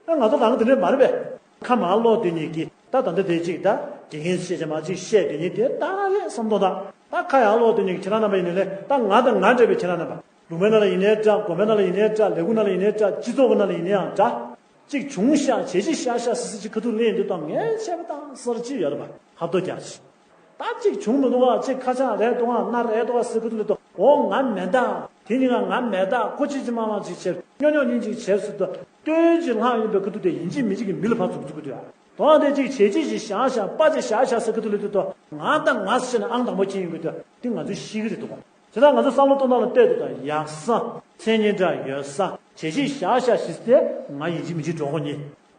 ཨ་ང་ཚོ་རང་གི་དེ་འདྲས་མ་རེད་པས། ཁ་མང་ཀློག་དེ་ཉིད་ཀྱིས་ད་ད་འདི་དེ་གཅིག་ད་དགེ་རྒན་བཤད་བྱ་མ་གཅིག་བཤད་དེ་ཉིད་དེ་ད་རེད་བསམ་མདོག་དང་ད་ཁ་ཡག་ཀློག་དེ་ཉིད་ཀྱི་ཁྱེད་རང་རྣམ་པ་ཡིན་ནའི་ལས་ད་ང་དང་ང་འདྲ་བའི་ཁྱེད་རང་རྣམ་པ་ལུང་པའི་ནང་ལ་ཡིན་ནའི་འདྲ། དགོན་པའི་ནང་ལ་ཡིན་ནའི་འདྲ། ལས་ཁུངས་ནང་ལ་ཡིན་ནའི་འདྲ། སྤྱི་ཚོགས་ཀྱི་ནང་ལ་ཡིན་ནའི་ཡང་འདྲ། གཅིག་བྱུང་ཤག་བྱས་ཅི་ཤག་ཤག་སི་སི་ཅིག་ཁ་ཐུག་ལེན་འདུག་དང་ངས་བྱས་པ་དང་སོར་ཅི་ཡོད་རེད་པ། ཧབ་ཏོ་རྒྱག་ཅིག་ད་གཅིག་བྱུང་མི་འདུག་ག་གཅིག་ཁ་ཆག་རེད་འདུག་ག་སྣ་རེད་འདུག་ག་ཟེར་གི་འདུག་ལེ་དོ། འོ་ང་མེད་ད། དེ་གཉིས་ཀ་ང་མེད་ད། ཁོ་ཅི་ཅི་མ་མ་ཅིག་བྱས་སྙོ་སྙོ་གཉིས་ཅིག་བྱས་སུ་དོ། སྟོན་ཅིག་ལྷག་ཡིན་པའི་ཁུ་ཐུག་དེ་ཡིན་གཅིག་མིན་གཅིག་གི་མི་ལ་ཕར་འཛུགས་འཛུགས་གི་འདུག་ཡ། དོ་ཨ་དེ་གཅིག་བྱས་གཅིག་ཅིག་བཞག་བཞག་པ་ཅིག་བཞག་བཞག་ཟེར་གི་འདུག་ལེ་དོ། ང་ད་ང་ཟེར་ནས་ཨང་དང་པོ་ཁྱེད་ཡིན་གི་འདུག་དེ་ང་ཚོས་ཤེས་གི་རེད་འདུག་ག་བྱས་ཙང་ང་ཚོ་བསམ་བློ་གཏོང་སྟངས་ལ་ལྟོས་དེ་དང་ཡག་ས་མཚན་སྙན་གྲགས་ཡོད་ས་བྱས་གཅིག་བཞག་བཞག་ཞིག་སྟེ་ང་ཡིན་གཅིག་མིན་གཅིག་འགྲོ་གོ་ཉེ།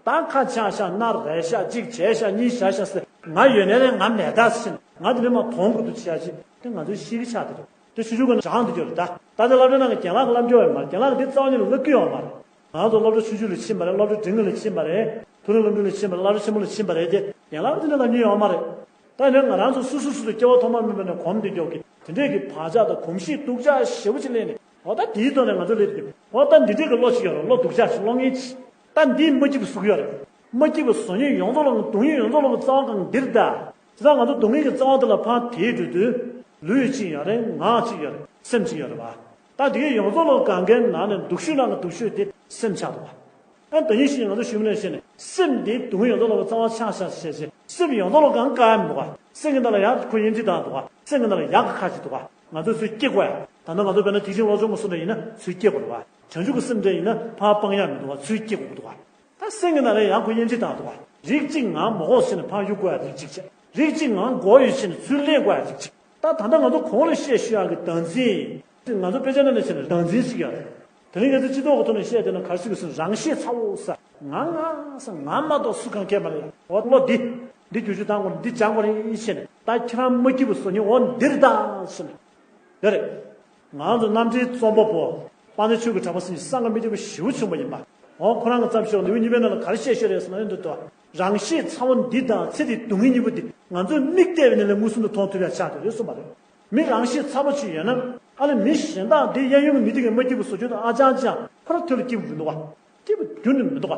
ད་ཁ་ཆག་ཤག་སྣ་རལ་ཤག་གཅིག་བྱས་ཤག་གཉིས་བཞག་ཤག་ཟེར་ང་ཡོད་ནའི་ལས་ང་མེད་ད་ཟེར་ནས་ང་དེ་ནས་མ་མཐོང་དགོས་འདུག་བྱས་ཅིག་དེ་ང་ཚོའི་ཤེས་ཀྱི་ཆགས་དེ་རེད། དེ་ཆུང་ཆུང་གི་ནང་སྦྱང་དུ་གྱུར་ད། ད་ལྟ་སློབ་གྲྭ་ནང་གི་རྒན་ལགས་ཀྱི་སློབ་སྦྱོང་ཡོད་མ་རེད། རྒན་ལགས་ཀྱི་དེ་རྩ་བ་ཉིད་ལ་བསླབ་ཀྱི་ཡོད་མ་རེད། ང་ཚོ་སློབ་གྲྭ་ཆུང་ཆུང་ལ་ཕྱིན་པ་རེད། སློབ་གྲྭ་ཆུང་ཆུང་ལ་ཕྱིན་པ་རེད། སློབ་གྲྭ་ཆེན་མོ་ལ་ཕྱིན་པ་རེད་དེ་རྒན་ལགས་ཀྱི་དེ་འདྲ་ལབ་མྱོང་ཡོད་མ་རེད། ད་ནི་ང་རང་ཚོ་སུ་སུ་སུ་དུ་སྐྱེ་བ་ཐོག་མ་མིན་པ་ནས་གོམས་དེ་མགྱོགས་ཀྱི་དེ་འདྲས་ཀྱི་བག་ཆགས་དང་གོམས་གཤིས་སྡུག་ཅག་ཞེ་པོ་ཅིག་སླེབས་ནས་འོ་ད་དེའི་ཐོག་ནས་ང་ཚོ་སླེབས་ཀྱི་འོ་ད་འདི་འདྲས་ཀྱི་བློ་ཞིག་ཡོད་རེད། བློ་སྡུག་ཅག་ཞིག་བློ་ངན་ཅིག་ད་འདིས་མ་སྐྱིད་པ་བཟོ་གི་ཡོད་རེད། མ་སྐྱིད་པ་བཟོ་མཁན་ཡོངས་རྫོགས་ལ་སྡུག་བསྔལ་ཡོངས་རྫོགས་ལ་རྩ་བ་གང་འདིར་གདའ། དེ་ལྟར་ང་ཚོ་སྡུག་བསྔལ་གྱི་རྩ་བ་འདི་ལ་ཕར་དེད་འགྲོ་དུས་ལུས་གཅིག་ཡོད་རེད། ངག་གཅིག་ཡོད་རེད། སེམས་གཅིག་ཡོད་རེད་བ། ད་དེ་གའི་ཡོངས་རྫོགས་ལ་གང་གའི་ནང་ནས་སྡུག་ཤོས་ནང་གི་སྡུག་ཤོས་དེ་སེམས་ཆགས་འདུག་བ། ཨ་ད་ཉིན་ཞིག་ང་ཚོ་ཞུ་མི་ལ་བཤད་ནས་སེམས་འདི་སྡུག་བསྔལ་ཡོངས་རྫོགས་ལ་རྩ་བ་ཆགས་ཤག་ཟེར་བྱས་སེམས་ཡོངས་རྫོགས་ལ་གང་དཀའ་ཡ་མི་འདུག་བ། སེམས་ཀྱི་ནང་ལ་ཡག་ཁོ་དབྱེ་འབྱེད་བཏང་འདུག་བ། སེམས་ཀྱི་ནང་ལ་ཡག་གི་ཁ་ཅིག་འདུག་བ། ང་ཚོ་ཚུར་སྐྱེ་དགོས་ཡ། ད་ལྟ་ང་ཚོ་དཔེར་ན་དེ་བཞིན་སློབ་སྦྱོང་གི་སུ་འདྲ་ཡིན་ན་ཚུར་སྐྱེ་དགོས་རེད་བ། བྱང་ཆུབ་ཀྱི་སེམས་འདྲ་ཡིན་ན་ཕར་སྤང་ཡ་མི་འདུག་བ། ཚུར་སྐྱེ་དགོས་ཀྱི་འདུག་བ། ད་སེམས་ཀྱི་ནང་ལ་ཡང་ཁོ་དབྱེ་འབྱེད་བཏང་འདུག་བ། རིགས་གཅིག་ངང་མ་གོ་ཟེར་ནས་ཕར་གཡུག་དགོས་ཡ་རིགས་གཅིག་བྱས། རིགས་གཅིག་ངང་གོ་ཡོད་ཟེར་ནས་ཚུར་ལེན་དགོས་ཡ་རིགས་གཅིག་ད་ད་ལྟ་ང་ཚོ་གོང་ལ་བཤད་ཤོད་ཡག་གི་བདག་འཛིན། ང་ཚོ་དཔེ་ཆ་ནང་ནས་བཤད་ན་བདག་འཛིན་ཞིག་ཡོད་རེད། དེ་རིང་ང་ཚོ་སྤྱི་ཚོགས་ཀྱི་ཐོག་ནས་བཤད་བསྡད་ན་ག་རེ་ཟེར་དགོས་ཟེར་ན་རང་ཤེད་ཚ་བོ་ཟེར། ང་ང་ཟེར་ང་མ་གཏོགས་སུ་གང་གས་མ་རེད། འོ་བློ་འདི། འདི་བསྒྱུར་བཅོས་བཏང་དགོས་རེད། འདི་སྦྱང་དགོས་རེད་ཟེར་ནས་ད་ཁྱེད་རང་མ་སྐྱིད་པ་བཟོ་མཁན་འོ་འདིར་ད་ཟེར་ནས། ཡོད་རེད། ང་ཚོ་གནམ་གྲུའི་རྩོམ་པ་པོ། དཔལ་ལྡན་ཆོས་ཀྱི་གྲགས་པ་སེང་གེ་སེང་གེ་མི་བདེ་བ་ཞེ་པོ་བྱུང་བ་ཡིན་པ། འོ་ཁོ་རང་གི་བརྩམས་ཤོག་ལེའུ་གཉིས་པའི་ནང་ལ་ག་རེ་བཤད་ཤོད་རེད་ཟེར་ན་ཨེ་འདུག་ཏོ། རང་ཤེད་ཚ་བོ་འདི་དང་ཚེ་འདིའི་སྡུག་བསྔལ་གཉིས་པོ་འདི་ང་ཚོས་མིག་བལྟས་པ་ནས་ལས་མངོན་སུམ་དུ་མཐོང་ཐུབ་ཡ་ཆགས་ཀྱི་རེད་གསུངས་པ་རེད། མི་རང་ཤེད་ཚ་བོ་ཅིག་ཡོད་ན་ཨ་ལས་མི་གཞན་དག་འདི་གཡས་གཡོན་གྱི་མི་དེ་གས་མ་སྐྱིད་པ་བཟོ་རྒྱུ་དང་ཨ་ཅང་ཅང་ཁོ་རང་ཐོད་ལ་སྐྱིད་པོ་མི་འདུག་ག་སྐྱིད་པོ་རྒྱུན་ནས་མི་འདུག་ག་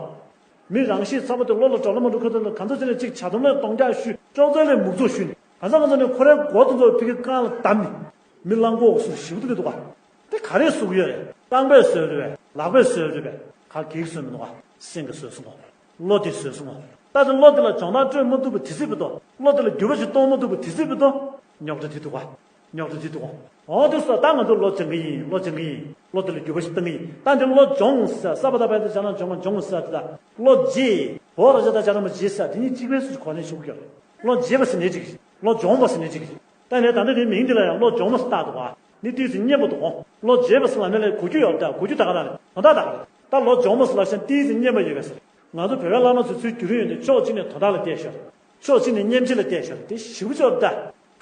མི་རང་ཤེད་ཚ་བོ་དེ་བློ་ལ་འགྲོ་ལ་མ་འགྲོ་ཁ་ཐུག་ལ་གང་ཚོད་ཅིག་ནས་ཅིག་བྱ་དམ་ལ་གཏོང་རྒྱག་ཞུས་ཅོག་ཙེ་ལས་མུག་ཙོག་ཞུས་ནས་གང་ཚ་གང་ཚ་ནས་ཁོ་རའི་མགོ་དེ་ཚོ་ཕ་གི་རྐང་ལ་བསྡམས་ནས། མི་གླང་གོག་སུ་ཞིབ་ཏུ་མི་འདུག་ག་དེ་ག་རེ་བཟོ་གི་ཡོད་རེད། རྐང་པས་བཟོས་རེད་པས། ལག་པས་བཟོས་རེད་པས། ག་གེགས་བཟོས་མི་འདུག་ག་སེམས་ཀྱིས་བཟོས་སོང་ངོ་། བློ་དེས་བཟོས་སོང་ངོ་། ད་དེ་བློ་དེ་ལ་སྦྱོང་བརྡར་སྤྲོད་མ་ཐུབ་པ་དེ་སྲིད་པ་དོ། བློ་དེ་ལ་འགྱུར་བ་ཞིག་གཏོང་མ་ཐུབ་པ་དེ་སྲིད་པ་དོ། རྙོག་དྲ་དེ་འདུག་ག་རྙོག་དྲ་དེ་འདུག་ག་འོ་དེ་སོ་ད་ང་ཚོ་བློ་སྦྱང་གི་ཡིན། བློ་སྦྱང་གི་ཡིན། བློ་དེ་ལ་འགྱུར་བ་ཞིག་གཏོང་གི་ཡིན། ད་འདི་བློ་སྦྱོང་ཟེར་ས་པ་ད་པའི་དེ་བྱ་ན་སྦྱོང་བ་སྦྱོང་ཟེར་དེ་ད་བློ་བརྗེད་བོ་ར་ཅ་ད་བྱ་ན་མ་བརྗེད་ཟེར་དེ་གཉིས་གཅིག་པའི་སུ་གོ་ནས་ཞུགས་ཡོད་རེད། བློ་བརྗེད་པ་ཟེར་ནས་གཅིག་བློ་སྦྱོང་བ་ཟེར་ནས་གཅིག་ད་ནས་ད་ལྟ་དེའི་མིང་འདི་ལ་ཡང་བློ་སྦྱོང་བ་ཟེར་བཏགས་འདུག་ག་ནི་ཏོག་ཙམ་སྙན་པོ་འདུག་གོ། བློ་བརྗེད་པ་ཟེར་ལབ་ནས་ལས་གོ་རྒྱུ་ཡོད་ད། གོ་རྒྱུ་ད་ག་རང་རེད། དོན་དག་ད་ག་རེད། ད་བློ་སྦྱོང་བ་ཟེར་ལབ་ཤེ་ན་ཏོག་ཙམ་སྙན་པོ་ཡོད་པས་ཟེར། ང་ཚོ་བོད་པའི་བླ་མ་ཚོས་ཚུར་བསྒྱུར་ཡོང་དུས་ཕྱོགས་གཅིག་ནས་དོན་དག་ལ་བལྟས་ཤོར། ཕྱོགས་གཅིག་ནས་སྙན་འཇེབས་ལ་བལྟས་ཤོར། དེ་ཞེ་པོ་ཅིག་ད།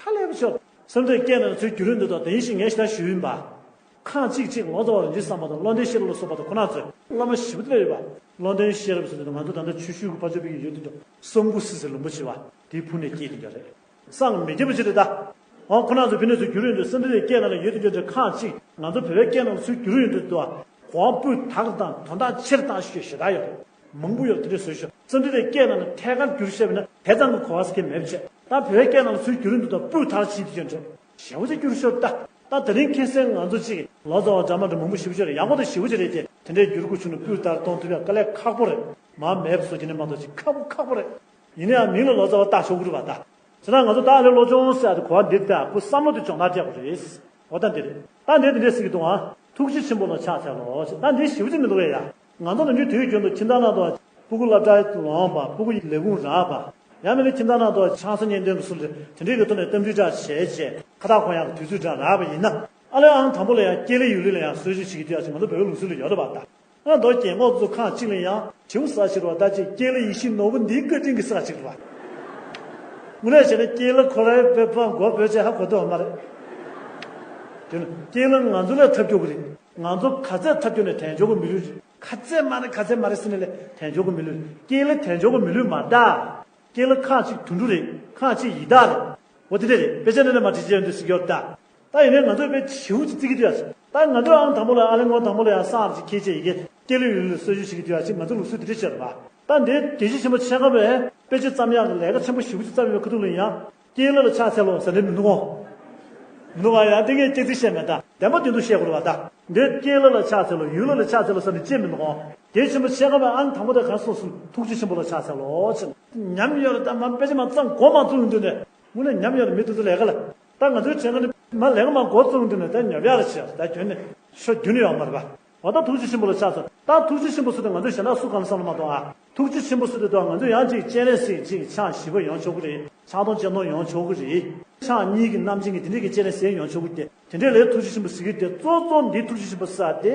ཧ་ལས་པ་ཤོར། བསམ་གྲུབ་སྐད་ནང་ཚུར་བསྒྱུར་ཡོང་དུས་ད་དེ་ཡིན་ཞིག་ངས་ཞེ་དྲག་ཞུས་ཡིན་པ། ཁག་གཅིག་གཅིག་ལོ་ཙཱ་བ་རིན་ཆེན་བསམ་པ་དང་བློ་ལྡན་ཤེས་རབ་ལ་སོགས་པ་དང་ཁོ་ན་ཚོས་བླ་མ་ཞེ་པོ་ཅིག་སླེབས་ཡོད་པ། བློ་ལྡན་ཤེས་རབ་ཟེར་དུས་ང་ཚོ་ད་ལྟ་ཆུ་ཤུལ་གྱི་ཕ་ཆོས་པའི་ཡུལ་དུ་འགྲོ་སོང་སྐུ་སི་སི་ལུང་པ་བྱེད་པ་དེའི་ཕུ་ནས་སྐྱེས་དེ་འདྲ་རེད། སངས་མི་རྒྱ་བོ་ཅི་རེད་ད། འོ་ཁོ་རང་ཚོ་ཕི་ནས་ཚུར་བསྒྱུར་ཡོང་དུས་བསམ་གྲུབ་སྐད་ནང་ལ་ཡོད་དུ་འགྱོ་འདྲ་ཁག་གཅིག་ང་ཚོ་བོད་པའི་སྐད་ནང་ལ་ཚུར་བསྒྱུར་ཡོང་དུས་དུ་གོ་བ་སྤུས་དག་དང་དོན་དག་ཆེར་བཏང་ཞུས་ཞེ་དྲག་ཡོད་རེད། མང་པོ་ཡོད་རེད། དེ་འདྲས་བཟོས་ཤོག་བསམ་གྲུབ་དེ་སྐད་ནང་ལ་ཐད་ཀར་བསྒྱུར་བཤད་པ་ན་དེ་ཙམ་གྱི་གོ་བ་སྐད་མེད་པ་བྱས་ད་བོད་པའི་སྐད་ནང་ལ་ཚུར་བསྒྱུར་ཡོང་དུས་ད་སྤུས་དག་ཅིག་དུ་འགྱོ་འདྲ་ཞེ་པོ་ཅིག་བསྒྱུར་ཤོག་ད། ད་དེ་རིང་ཁ་སང་ང་ཚོ་གཅིག་ལོ་ཙཱ་བ་འདྲ་མ་འདྲ་མང་པོ་ཞེ་པོ་ཅིག་རེད། ཡག་པོ་དང་ཞེ་པོ་ཅིག་རེད་དེ་དེ་འདྲས་བསྒྱུར་དགོས་བྱུང་ན་སྤུས་དག་གཏོང་ཐུབ་ཡ་དཀའ་ལས་ཁག་པོ་རེད། མ་མེད་པ་བཟོ་རྒྱུ་ནི་མ་གཏོགས་ཅིག་ཁག་པོ་ཁག་པོ་རེད། ཡིན་ན་ཡང་མིང་ལ་ལོ་ཙཱ་བ་བཏགས་ཆོག་གི་རེད་པ་ད། བྱས་ན་ང་ཚོ་ད་ལོ་ལོ་ཆུང་ཟེར་ཡ་དེ་གོ་བ་འདི་ལྟ་ཁོ་བསམ་བློ་དེ་སྦྱོང་བརྡར་སྤྲད་དགོས་རེད། འོ་ད་འདི་རེད། ད་འདི་འདི་འདྲས་ཟེར་གི་འདུག་ཨ། ཐུགས་རྗེ་ཆེན་པོ་ལ་ཕྱག་འཚལ་ལོ་ཟེར། ད་འདི་ཞེ་པོ་ཅིག་མི་འདུག་གས་ཡ། ང་ཚོ་ནམ་རྒྱུན་དུས་རྒྱུན་དུ་ཁྱིམ་ཚང་ནང་དུ་སྤུ་གུ་སློབ་གྲྭ་ལོག་པ། སྤུ་གུ་ལས་ཁུངས་རག་པ། ཡང་མིན་ན་ཁྱིམ་ཚང་ནང་དུ་ཆང་ས་གཉེན་སྟོན་གྱི་སུ་རེད་དེ་འདྲས་ཀྱི་ཐོག་ནས་གཏམ་རྒྱུད་འདྲ་བྱས་བྱས་ཁ་བཏགས་གོ་ཡག་གི་དུས་ཚོད་འདྲ་རག་པ་ཡིན་ན། ཨ་ལས་ཨང་དང་པོ་ལ་ཡང་སྐྱེས་ལེ་ཡུལ་ལེ་ལ་ཡང་གསོལ་མཆོད་བྱེད་ཀྱི་དུས་ཡག་ཅིག་ང་ཚོ་བོད་པའི་ལུགས་སྲོལ་ལ་ཡོད་རེད་པ་ད། ང་མདོ་རྒན་གོག་ཚོ་ཁག་གཅིག་ལ་ཡང་བྱིའུ་ཟ་ཕྱིར་བ་ད་ཅིག་སྐྱེས་ལེ་ཡིད་བཞིན་ནོར་བུ་འདིའི་བཀའ་དྲིན་གྱིས་ཟེར་བ་ཅིག་རེད་པ། དངོས་གནས་བྱས་ན་སྐྱེས་ལེ་ཁོ་རའི་དཔེ་ཕ་མགོ་བོས་བྱས་ཧ་གོ་ཐུབ་པ་མ་རེད། དེ་ནི་སྐྱེས་ལེ་ང་ཚོ་ལས་ཐབས་སྐྱོ་གི་རེད། ང་ཚོ་ག་ཚད་ཐབས་སྐྱོ་ནས་དལ་འབྱོར་གྱི་མི་ལུས་རེད། ག་ཚད་མ་རེད་ག་ཚད་མ་རེད་ཟེར་ནས་ལས་དལ་འབྱོར་གྱི་མི་ལུས་རེད། སྐྱེས་ལེ་དལ་འབྱོར་གྱི་མི་ལུས་མ་རེད་ད། སྐྱེས་ལེ་ཁག་ཅིག་དུད་འགྲོ་རེད། ཁག་ཅིག་ཡི་དྭགས་རེད། འོ་དེ་འདྲ་རེད། དཔེ་ཆ་ནང་ནས་མར་བྲིས་བྱས་ཡོང་དུས་ཟེར་གྱི་ཡོད་ད། ད་ཡིན་ནའི་ང་ཚོས་དཔེ་བྱིའུ་ཅིག་བརྩི་གི་འདུག་ཡ། ད་ང་ཚོས་ཨང་དང་པོ་ལ་ཨ་ལས་ངོ་དང་པོ་ལ་ཡང་སངས་རྒྱས་ཁྱེད་ཅེས་ཡི་གེ་སྐྱེས་ལེ་ཡུལ་ལ་གསོལ་མཆོད་བྱེད་ཀྱི་འདུག་ཡ་ཅིག་ང་ཚོ་ལུགས་སྲོལ་དེ་འདྲ་ཆགས་རེད་པ། ད་འདི་དགེ་བཤེས་ཆེན་པོ་ཆེ་ཁ་བས་དཔེ་ཆ་བརྩམས་ཡག་གི་ལས་ཀ་ཆེན་པོ་ཞེ་པོ་ཅིག་བརྩམས་ཡོད་ཁ་ཐུག་ལ་ཡིན་ཡང་སྐྱེས་ལེ་ལ་ཕྱག་འཚལ་ལོ་ཟེར་ནས་མི་འདུག་གོ། མི་འདུག་ག་ཡང་འདི་ངས་སྐྱེ་ཚིག་བཤད་མེད་ད་བདེན་པ་བདེན་དུ་བཤད་དགོས་རེད་པ་ད། འདི་སྐྱེས་ལེ་ལ་ཕྱག་འཚལ་ལོ་ཡུལ་ལེ་ལ་ཕྱག་འཚལ་ལོ་ཟེར་ནས་བཤད་མི་འདུག་གོ། དགེ་བཤེས་ཆེན་པོ་ཆེ་ཁ་བས་ཨང་དང་པོ་དེ་ག་རེ་གསུངས་སོང་། ཐུགས་རྗེ་ཆེན་པོ་ལ་ཕྱག་འཚལ་ལོ་ཟེར། ཉམས་ཡོད་རེད་ད། མ་དཔེ་ཆ་མ་བརྩམས་གོང་མ་བཙུགས་ཡོང་དུས་ནས། དངོས་གནས་ཉམས་ཡོད་རེད། མི་དེ་ཚོ་ལས་ཀ་ལ། ད་ང་ཚོའི་དྲན་ཁ་ནི་མ་ལས་ཀ་མ་འགོ་བཙུགས་དུས་ནས་ད་ཉོབ་ཡག་རེད་བྱས། ད་རྒྱུན་ནས་ཤོ་རྒྱུན་ནས་ཡོད་མ་རེད་པ། འོ་ད་ཐུགས་རྗེ་ཆེན་པོ་ལ་ཕྱག་འཚལ། ད་ཐུགས་རྗེ་ཆེན་པོ་ཟེར་དུས་ང་ཚོས་གཞན་དག་སུ་གང་ལ་བསམ་བློ་མ་གཏོང་ཨ། ཐུགས་རྗེ་ཆེན་པོ་ཟེར་དུས་ད་ང་ཚོས་ཡང་ཅིག་སྤྱན་རས་གཟིགས་ཅིག་ཕྱག་བཞི་པ་ཡོང་ཆོག་གི་རེད། ཕྱག་སྟོང་སྤྱན་སྟོང་ཡོང་ཆོག་གི་རེད། ཕྱག་གཉིས་ཀྱི་རྣམ་ཅན་གྱི་དེ་འདྲས་ཀྱི་སྤྱན་རས་གཟིགས་ཡོང་ཆོག་གི་རེད། དེ་འདྲས་ལས་ཐུགས་རྗེ་ཆེན་པོ་ཟེར་གྱི་དེ་གཙོ་གཙོ་འདི་ཐུགས་རྗེ་ཆེན་པོ་ཟེར་དེ་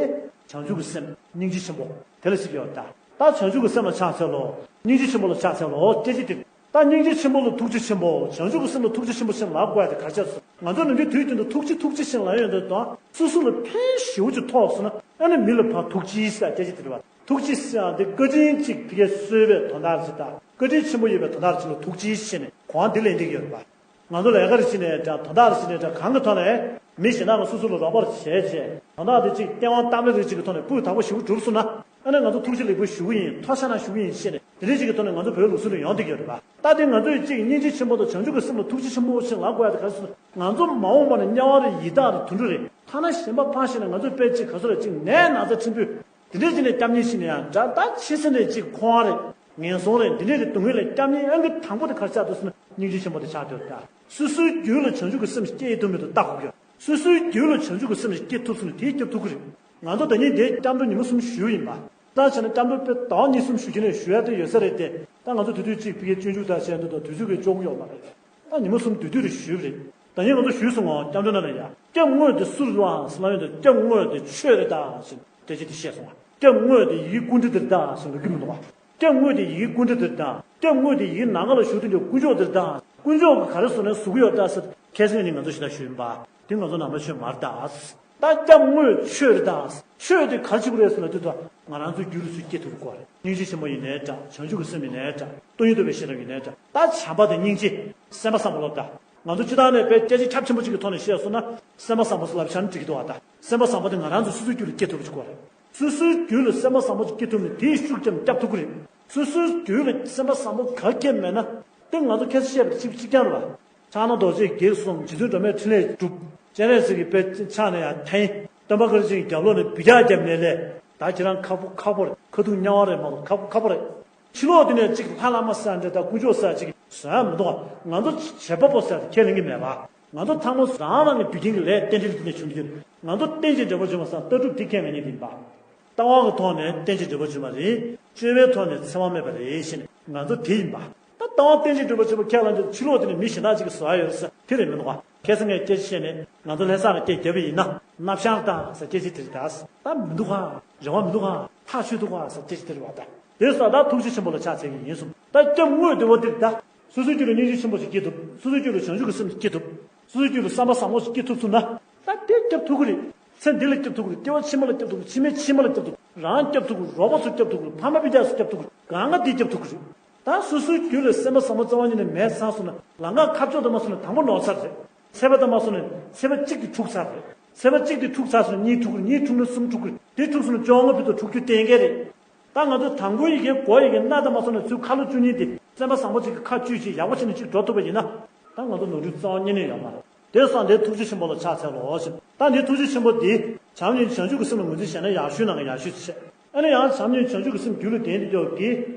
བྱང་ཆུབ་ཀྱི་སེམས་སྙིང་རྗེ་ཆེན་པོ་དེ་ལ་ཟེར་གྱི་ཡོད་ད། ད་བྱང་ཆུབ་ཀྱི་སེམས་ལ་ཕྱག་འཚལ་ལོ། སྙིང་རྗེ་ཆེན་པོ་ལ་ཕྱག་འཚལ་ལོ་སྐད་ཅིག་དེ། ད་སྙིང་རྗེ་ཆེན་པོ་ལ་ཐུགས་རྗེ་ཆེན་པོ། བྱང་ཆུབ་ཀྱི་སེམས་ལ་ཐུགས་རྗེ་ཆེན་པོ་ཞེས་ལབ་དགོས་ཡ་དེ་ག་རེ་བྱས་སོང་། ང་ཚོ་ནམ་རྒྱུན་དུས་རྒྱུན་དུ་ཐུགས་རྗེ་ཐུགས་རྗེ་ཞེས་ལབ་ཡོང་དུས་དང་སོ་སོ་ལ་ཕན་ཞེ་པོ་ཅིག་ཐོགས་སོང་ན་ཨ་ནི་མི་ལ་ཕར་ཐུགས་རྗེ་ཟེར་སྐད་ཆ་དེ་རེད་བ། ཐུགས་རྗེ་ཟེར་ཡ་དེ་བཀའ་དྲིན་གཅིག་ཕ་གིར་གསོས་པའི་དོན་དག་ཅིག་དང་བཀའ་དྲིན་ཆེན་པོ་ཡོད་པའི་དོན་དག་ཅིག་ལ་ཐུགས་རྗེ་ཟེར་ནས་གོ་བ་འདི་ལེན་བསྡད་ཀྱི་ཡོད་རེད་བ། ང་ཚོ་ལས་ཀ་རེ་བྱས་ནས་འདྲ་དོན་དག་རེ་བྱས་ནས་འདྲ་གང་གི་ཐོག་ནས་མི་གཞན་དག་ལ་སོ་སོ་ལ་རོགས་པ་རེ་བྱས་བྱས་དོན་དག་དེ་གཅིག་སྟེས་དབང་གཏམ་རེ་རེ་གཅིག་གི་ཐོག་ནས་སྤུས་དག་པོ་ཞེ་པོ་གྲུབ་སོང་ན། ཨ་ནི་ང་ཚོ་ཐུགས་རྗེ་ལེགས་འབུལ་ཞུ་གི་ཡིན། མཐོ་ཤ་ན་ཞུ་གི་ཡིན་ཞེས་ནས་དེ་འདྲའི་ཅིག་གི་ཐོག་ནས་ང་ཚོ་བོད་ལུགས་སྲོལ་ལ་ཡོང་བསྡད་ཀྱི་ཡོད་རེད་པ། ད་དེ་ང་ཚོ་ཡི་ཅིག་སྙིང་རྗེ་ཆེན་པོ་དང་བྱང་ཆུབ་ཀྱི་སེམས་ལ་ཐུགས་རྗེ་ཆེན་པོ་ཞེས་ལབ་དགོས་ཡ་དེ་ག་རེ་ཟེར་ན། ང་ཚོ་མ་འོངས་པ་ན་དམྱལ་བ་རེད། ཡི་དྭགས་རེད། དུད་འགྲོ་རེད། ཐ་ན་གཞན་པ་ཕར་ཞིག་ན་ང་ཚོ་དཔེ་ཅིག་ག་ཚོད་ལ་ཅིག་ནད་ན་ཚ་ཕྲན་བུ་དེ་འདྲའི་ཅིག་ནས་སྐྱབས་གནས་ཞིག་ནས་ཡང་འདྲ་ད་ཕྱི་སེམས་རེད། ཅིག་ཁོང་རེད། ངན་སོང་རེད། འདི་འདྲའི་རེད། སྡུག་བསྔལ་ལས་སྐྱབས་གནས་ཨང་ཀི་དང་པོ་དེ་ག་རེ་ཆགས་འདུག་ཟེར་ན་སྙིང་རྗེ་ཆེན་པོ་དེ་ཆགས་འདུག་ད། སོ་སོའི་རྒྱུད་ལ་བྱང་ཆུབ་ཀྱི་སེམས་སྐྱེ་ཐུབ་མི་འདུག་ལྟ་དགོས་ཀྱི། སོ་སོའི་རྒྱུད་ལ་བྱང་ཆུབ་ཀྱི་སེམས་སྐྱེ་ཐུབ་སོང་ན་དེས་སྐྱོབ་ཐུབ་ཀྱི་རེད། ང་ཚོ་ད་ཉིན་དེ་སྐྱབས་འགྲོ་ཉི་མ་གསུམ་ཞུས་ཡིན་པ། ད་བྱས་ན་སྐྱབས་འགྲོ་དཔེ་ཟླ་བ་གཉིས་གསུམ་ཞུ་རྒྱུ་ནས་ཞུ་ཡ་དེ་ཡོད་ས་རེད་དེ། ད་ང་ཚོ་དེ་དུས་གཅིག་ཕ་གིའི་སྤྱོད་འཇུག་དང་བཤད་འདུག་དང་དུས་ཚོད་ཀྱིས་ལྕོགས་ཀྱི་ཡོད་མ་རེད། ད་ཉི་མ་གསུམ་དུས་དུས་རེ་ཞུས་པ་རེད། ད་ཉིན་ང་ཚོ་ཞུས་སོང་ངོ་སྐྱབས་འགྲོ་རྣམས་ལ་ཡ། སྐྱབས་དངོས་དེ་སུ་རེད་ཨང་ཟེར་ལབ་ཡོང་དུས་སྐྱབས་དངོས་དེ་ཆོས་རེད་ད་ཟེར་སྐད་ཆ་དེ་བཤད་སོང་ང་། སྐྱབས་དངོས་དེ་ཡི་གེ་ཀུན་འདྲ་དེ་རེད་ད་ཟེར་ལབ་ཀྱི་མི་འདུག་བ། སྐྱབས་དངོས་དེ་ཡི་གེ་ཀུན་འདྲ་དེ་རེད་ད། སྐྱབས་དངོས་དེ་ཡི་གེ་ནམ་མཁའ་ལ་བཞུགས་དུས་ཀྱི་དཀོན་མཆོག་དེ་རེད་ད། དཀོན་མཆོག་གི་ག་རེ་བཟོ་ནས་བཟོ་གི་ཡོད་ད་ཟེར་ཁ་སང་ཉིན་ང་ཚོ་ཞེ་དྲག་ཞུས་ཡིན་པ། དེ་ང་ཚོ་ནང་པ་ཆོས་མ་རེད་ད། ད་སྐྱབས་དངོས་ཆོས་རེད་ད། ཆོས་དེ་ག་རེ་བྱེད་དགོས་རེད་ཟེར་ལབ་དུས་ད་ང་རང་ཚོའི་རྒྱུད་ལ་སུས་སྐྱེ་ཐུབ་དགོས་རེད། སྙིང་རྗེ་ཆེན་པོ་ཡིན་ནའི་འདྲ། བྱང་ཆུབ་ཀྱི་སེམས་ཡིན་ནའི་འདྲ། སྟོང་ཉིད་རྟོགས་པའི་ཤེས་རབ་ཡིན་ནའི་འདྲ། ད་བྱམས་པ་དང་སྙིང་རྗེ། སེམས་པ་བཟང་པོ་ལབ་ད། ང་ཚོ་སྤྱིར་བཏང་ནས་དཔེ་སྐད་ཆ་ཁྱབ་ཆེན་པོ་གཅིག་གི་ཐོག་ནས་བཤད་སོང་ན་སེམས་པ་བཟང་པོ་ཟེར་ལབ་བྱས་ན་འགྲིག་གི་འདུག་བ། ད་སེམས་པ་བཟང་པོ་དེ་ང་རང་ཚོ་སོ་སོའི་རྒྱུད་ལ་སྐྱེ་ཐུབ་ཀྱི་དགོས་རེད། སོ་སོའི་རྒྱུད་ལ་སེམས་པ་བཟང་པོ་ཅིག་སྐྱེ་ཐུབ་ན་དེས་ཤུགས་རྒྱབ་ནས་སྐྱོབ་ཐུབ་ཀྱི་རེད། སོ་སོའི་རྒྱུད་ལ་སེམས་པ་བཟང་པོ་ག་སྐྱེ་མེད་ན། དེ་ང་ཚོ་ཁ་སང་བཤད་པ་གཅིག་གཅིག་རྐྱང་རེད་བ། ཕྱག་ན་རྡོ་རྗེས་བགེགས་གསུམ། རྗེ་བཙུན་སྒྲོལ་མས་ཕྲིན་ལས་སྒྲུབ། སྤྱན་རས་གཟིགས་ཀྱི་དཔེ་ཕྱག་ན་ཡང་འཐེན། སྟོན་པ་བཀའ་དྲིན་ཅན་གྱི་རྒྱབ་ལོགས་ནས་འབུད་རྒྱག་རྒྱབ་ནས་ལས། ད་ཁྱེད་རང་ཁག་པོ་ཁག་པོ་རེད། ཁ་ཐུག་དམྱལ་བ་རེད་མ་གཏོགས་ཁག་པོ་ཁག་པོ་རེད། ཕྱི་ལོགས་དེ་ནས་གཅིག་ལྷ་བླ་མ་ཟེར་འདྲ་དང་དཀོན་མཆོག་ཟེར་གཅིག་བཟོ་ཡ་མི་འདུག་བ། ང་ཚོ་བྱེད་པ་པོ་ཟེར་དེ་ཁས་ལེན་གྱི་མེད་པ། ང་ཚོ་ཚང་མ་རང་རང་གི་དུས་རྒྱུན་གྱི་ལས་རྟེན་འབྲེལ་དེ་ནས་བྱུང་གི་ཡོད། ང་ཚོ་རྟེན་ཅིང་འབྲེལ་བར་འབྱུང་བ་སང་ལྟ་གྲུབ་དེ་ཁས་ལེན་མཁན་དེ་ཡིན་པ། ལྟ་བ་གི་ཐོག་ནས་རྟེན་ཅིང་འབྲེལ་བར་འབྱུང་བ་རེད། སྤྱོད་པའི་ཐོག་ནས་འཚེ་བ་མེད་པ་རེད་ཞེས་ནས་ང་ཚོ་དེ་ཡིན་པ། ད་ལྟ་བ་རྟེན་ཅིང་འབྲེལ་བར་འབྱུང་བ་ཁས་ལེན་དུས་ཕྱི་ལོགས་དེ་ནས་མི་གཞན་དག་ཅིག་གིས་བཟོ་ཡ་ཡོད་ས་དེ་རེད་མི་འདུག་བ། ཁ་སང་ངས་སྐད་ཆ་བཤད་ནས་ང་ཚོ་ལྷ་ས་ལ་སྐད་བརྒྱབ་པ་ཡིན་ན་སྣབས་ཤང་དང་ཟེར་སྐད་ཆ་དེ་རེད་ད། ད་མི་འདུག་ག་རེ་བ་མི་འདུག་ག་ཐག་ཆོད་འདུག་ག་ཟེར་སྐད་ཆ་དེ་རེད་བ་ད། དེ་སོགས་ད་ཐུགས་རྗེ་ཆེན་པོ་ལ་ཕྱག་འཚལ་གྱི་ཡིན་གསུངས། ད་སྐྱབས་དངོས་དེ་བ་དེ་རེད་ད། སོ་སོའི་རྒྱུད་ལ་སྙིང་རྗེ་ཆེན་པོ་ཞིག་སྐྱེ་ཐུབ། སོ་སོའི་རྒྱུད་ལ་བྱང་ཆུབ་ཀྱི་སེམས་ཤིག་སྐྱེ་ཐུབ། སོ་སོའི་རྒྱུད་ལ་བསམ་པ་བཟང་པོ་ཞིག་སྐྱེ་ཐུབ་ཐུབ་ན། ད་དེ་སྐྱོབ་ཐུབ་ཀྱི་རེད། ཚེ་འདི་ལ་སྐྱོབ་ཐུབ་ཀྱི་རེད། སྐྱེ་བ་ཕྱི་མ་ལ་སྐྱོབ་ཐུབ་ཀྱི་རེད། ཕྱི་མའི་ཕྱི་མ་ལ་སྐྱོབ་ཐུབ་ཀྱི་རེད། རང་སྐྱོབ་ཐུབ་ཀྱི་རེད། རོགས་པ་ཚོ་སྐྱོབ་ཐུབ་ཀྱི་རེད། ཕ་མ་སྤུན་ཀྱག་ཚོ་སྐྱོབ་ཐུབ་ཀྱི་རེད། གང་ག་དེ་སྐྱོབ་ཐུབ་ཀྱི་རེད། ད་སོ་སོའི་རྒྱུད་ལ་སེམས་པ་བཟང་པོ་རྩ་བ་ཉིད་ནས་མེད་ཚར་སོང་ན་ལམ་ཁ་ཁ་ཕྱོགས་དུ་མ་སོང་ན་དང་པོ་ནོར་ཚར་རེད། ཚེ་བ་དུ་མ་སོང་ན་ཚེ་བ་གཅིག་དེ་འཁྲུག་ཚར་རེད། ཚེ་བ་གཅིག་དེ་འཁྲུག་ཚར་སོང་ན་གཉིས་འཁྲུག་གི་རེད། གཉིས་འཁྲུག་ན་གསུམ་འཁྲུག་གི་རེད། དེ་འཁྲུག་སོང་ན་བཅོ་ལྔ་བར་དུ་འཁྲུག་རྒྱུ་གཏན་འཁེལ་རེད། ད་ང་ཚོ་དང་པོའི་ཡི་གེ་གོ་ཡི་གེ་སྣ་དུ་མ་སོང་ན་ཚུར་ཁ་ལོ་བཅུ་གཉིས་དེ་སེམས་པ་བཟང་པོ་ཅིག་གི་ཁ་བཅུག་ཅིག་ཡག་པོ་བྱས་ནས་ཅིག་འགྲོ་ཐུབ་པ་ཡིན་ན། ད་ང་ཚོ་ནོར་འཁྲུལ་རྩ་བ་ཉིད་ནས་ཡོད་མ་རེད། དེ་སོང་དེ་ཐུགས་རྗེ་ཆེན་པོ་ལ་ཕྱག་འཚལ་ལོ་ཞེས། ད་འདི་ཐུགས་རྗེ་ཆེན་པོ་འདི་བྱམས་སྙིང་བྱང་ཆུབ་ཀྱི་སེམས་ལ་ངོས་འཛིན་བྱས་ན་ཡག་ཤོས་ནང་གི་ཡག་ཤོས་ཅིག་བྱས། ཨ་ནི་ཡང་བྱམས་སྙིང་བྱང་ཆུབ་ཀྱི་སེམས་རྒྱུད་ལ་ལྡན་དེ་ཡོད་ཀྱི།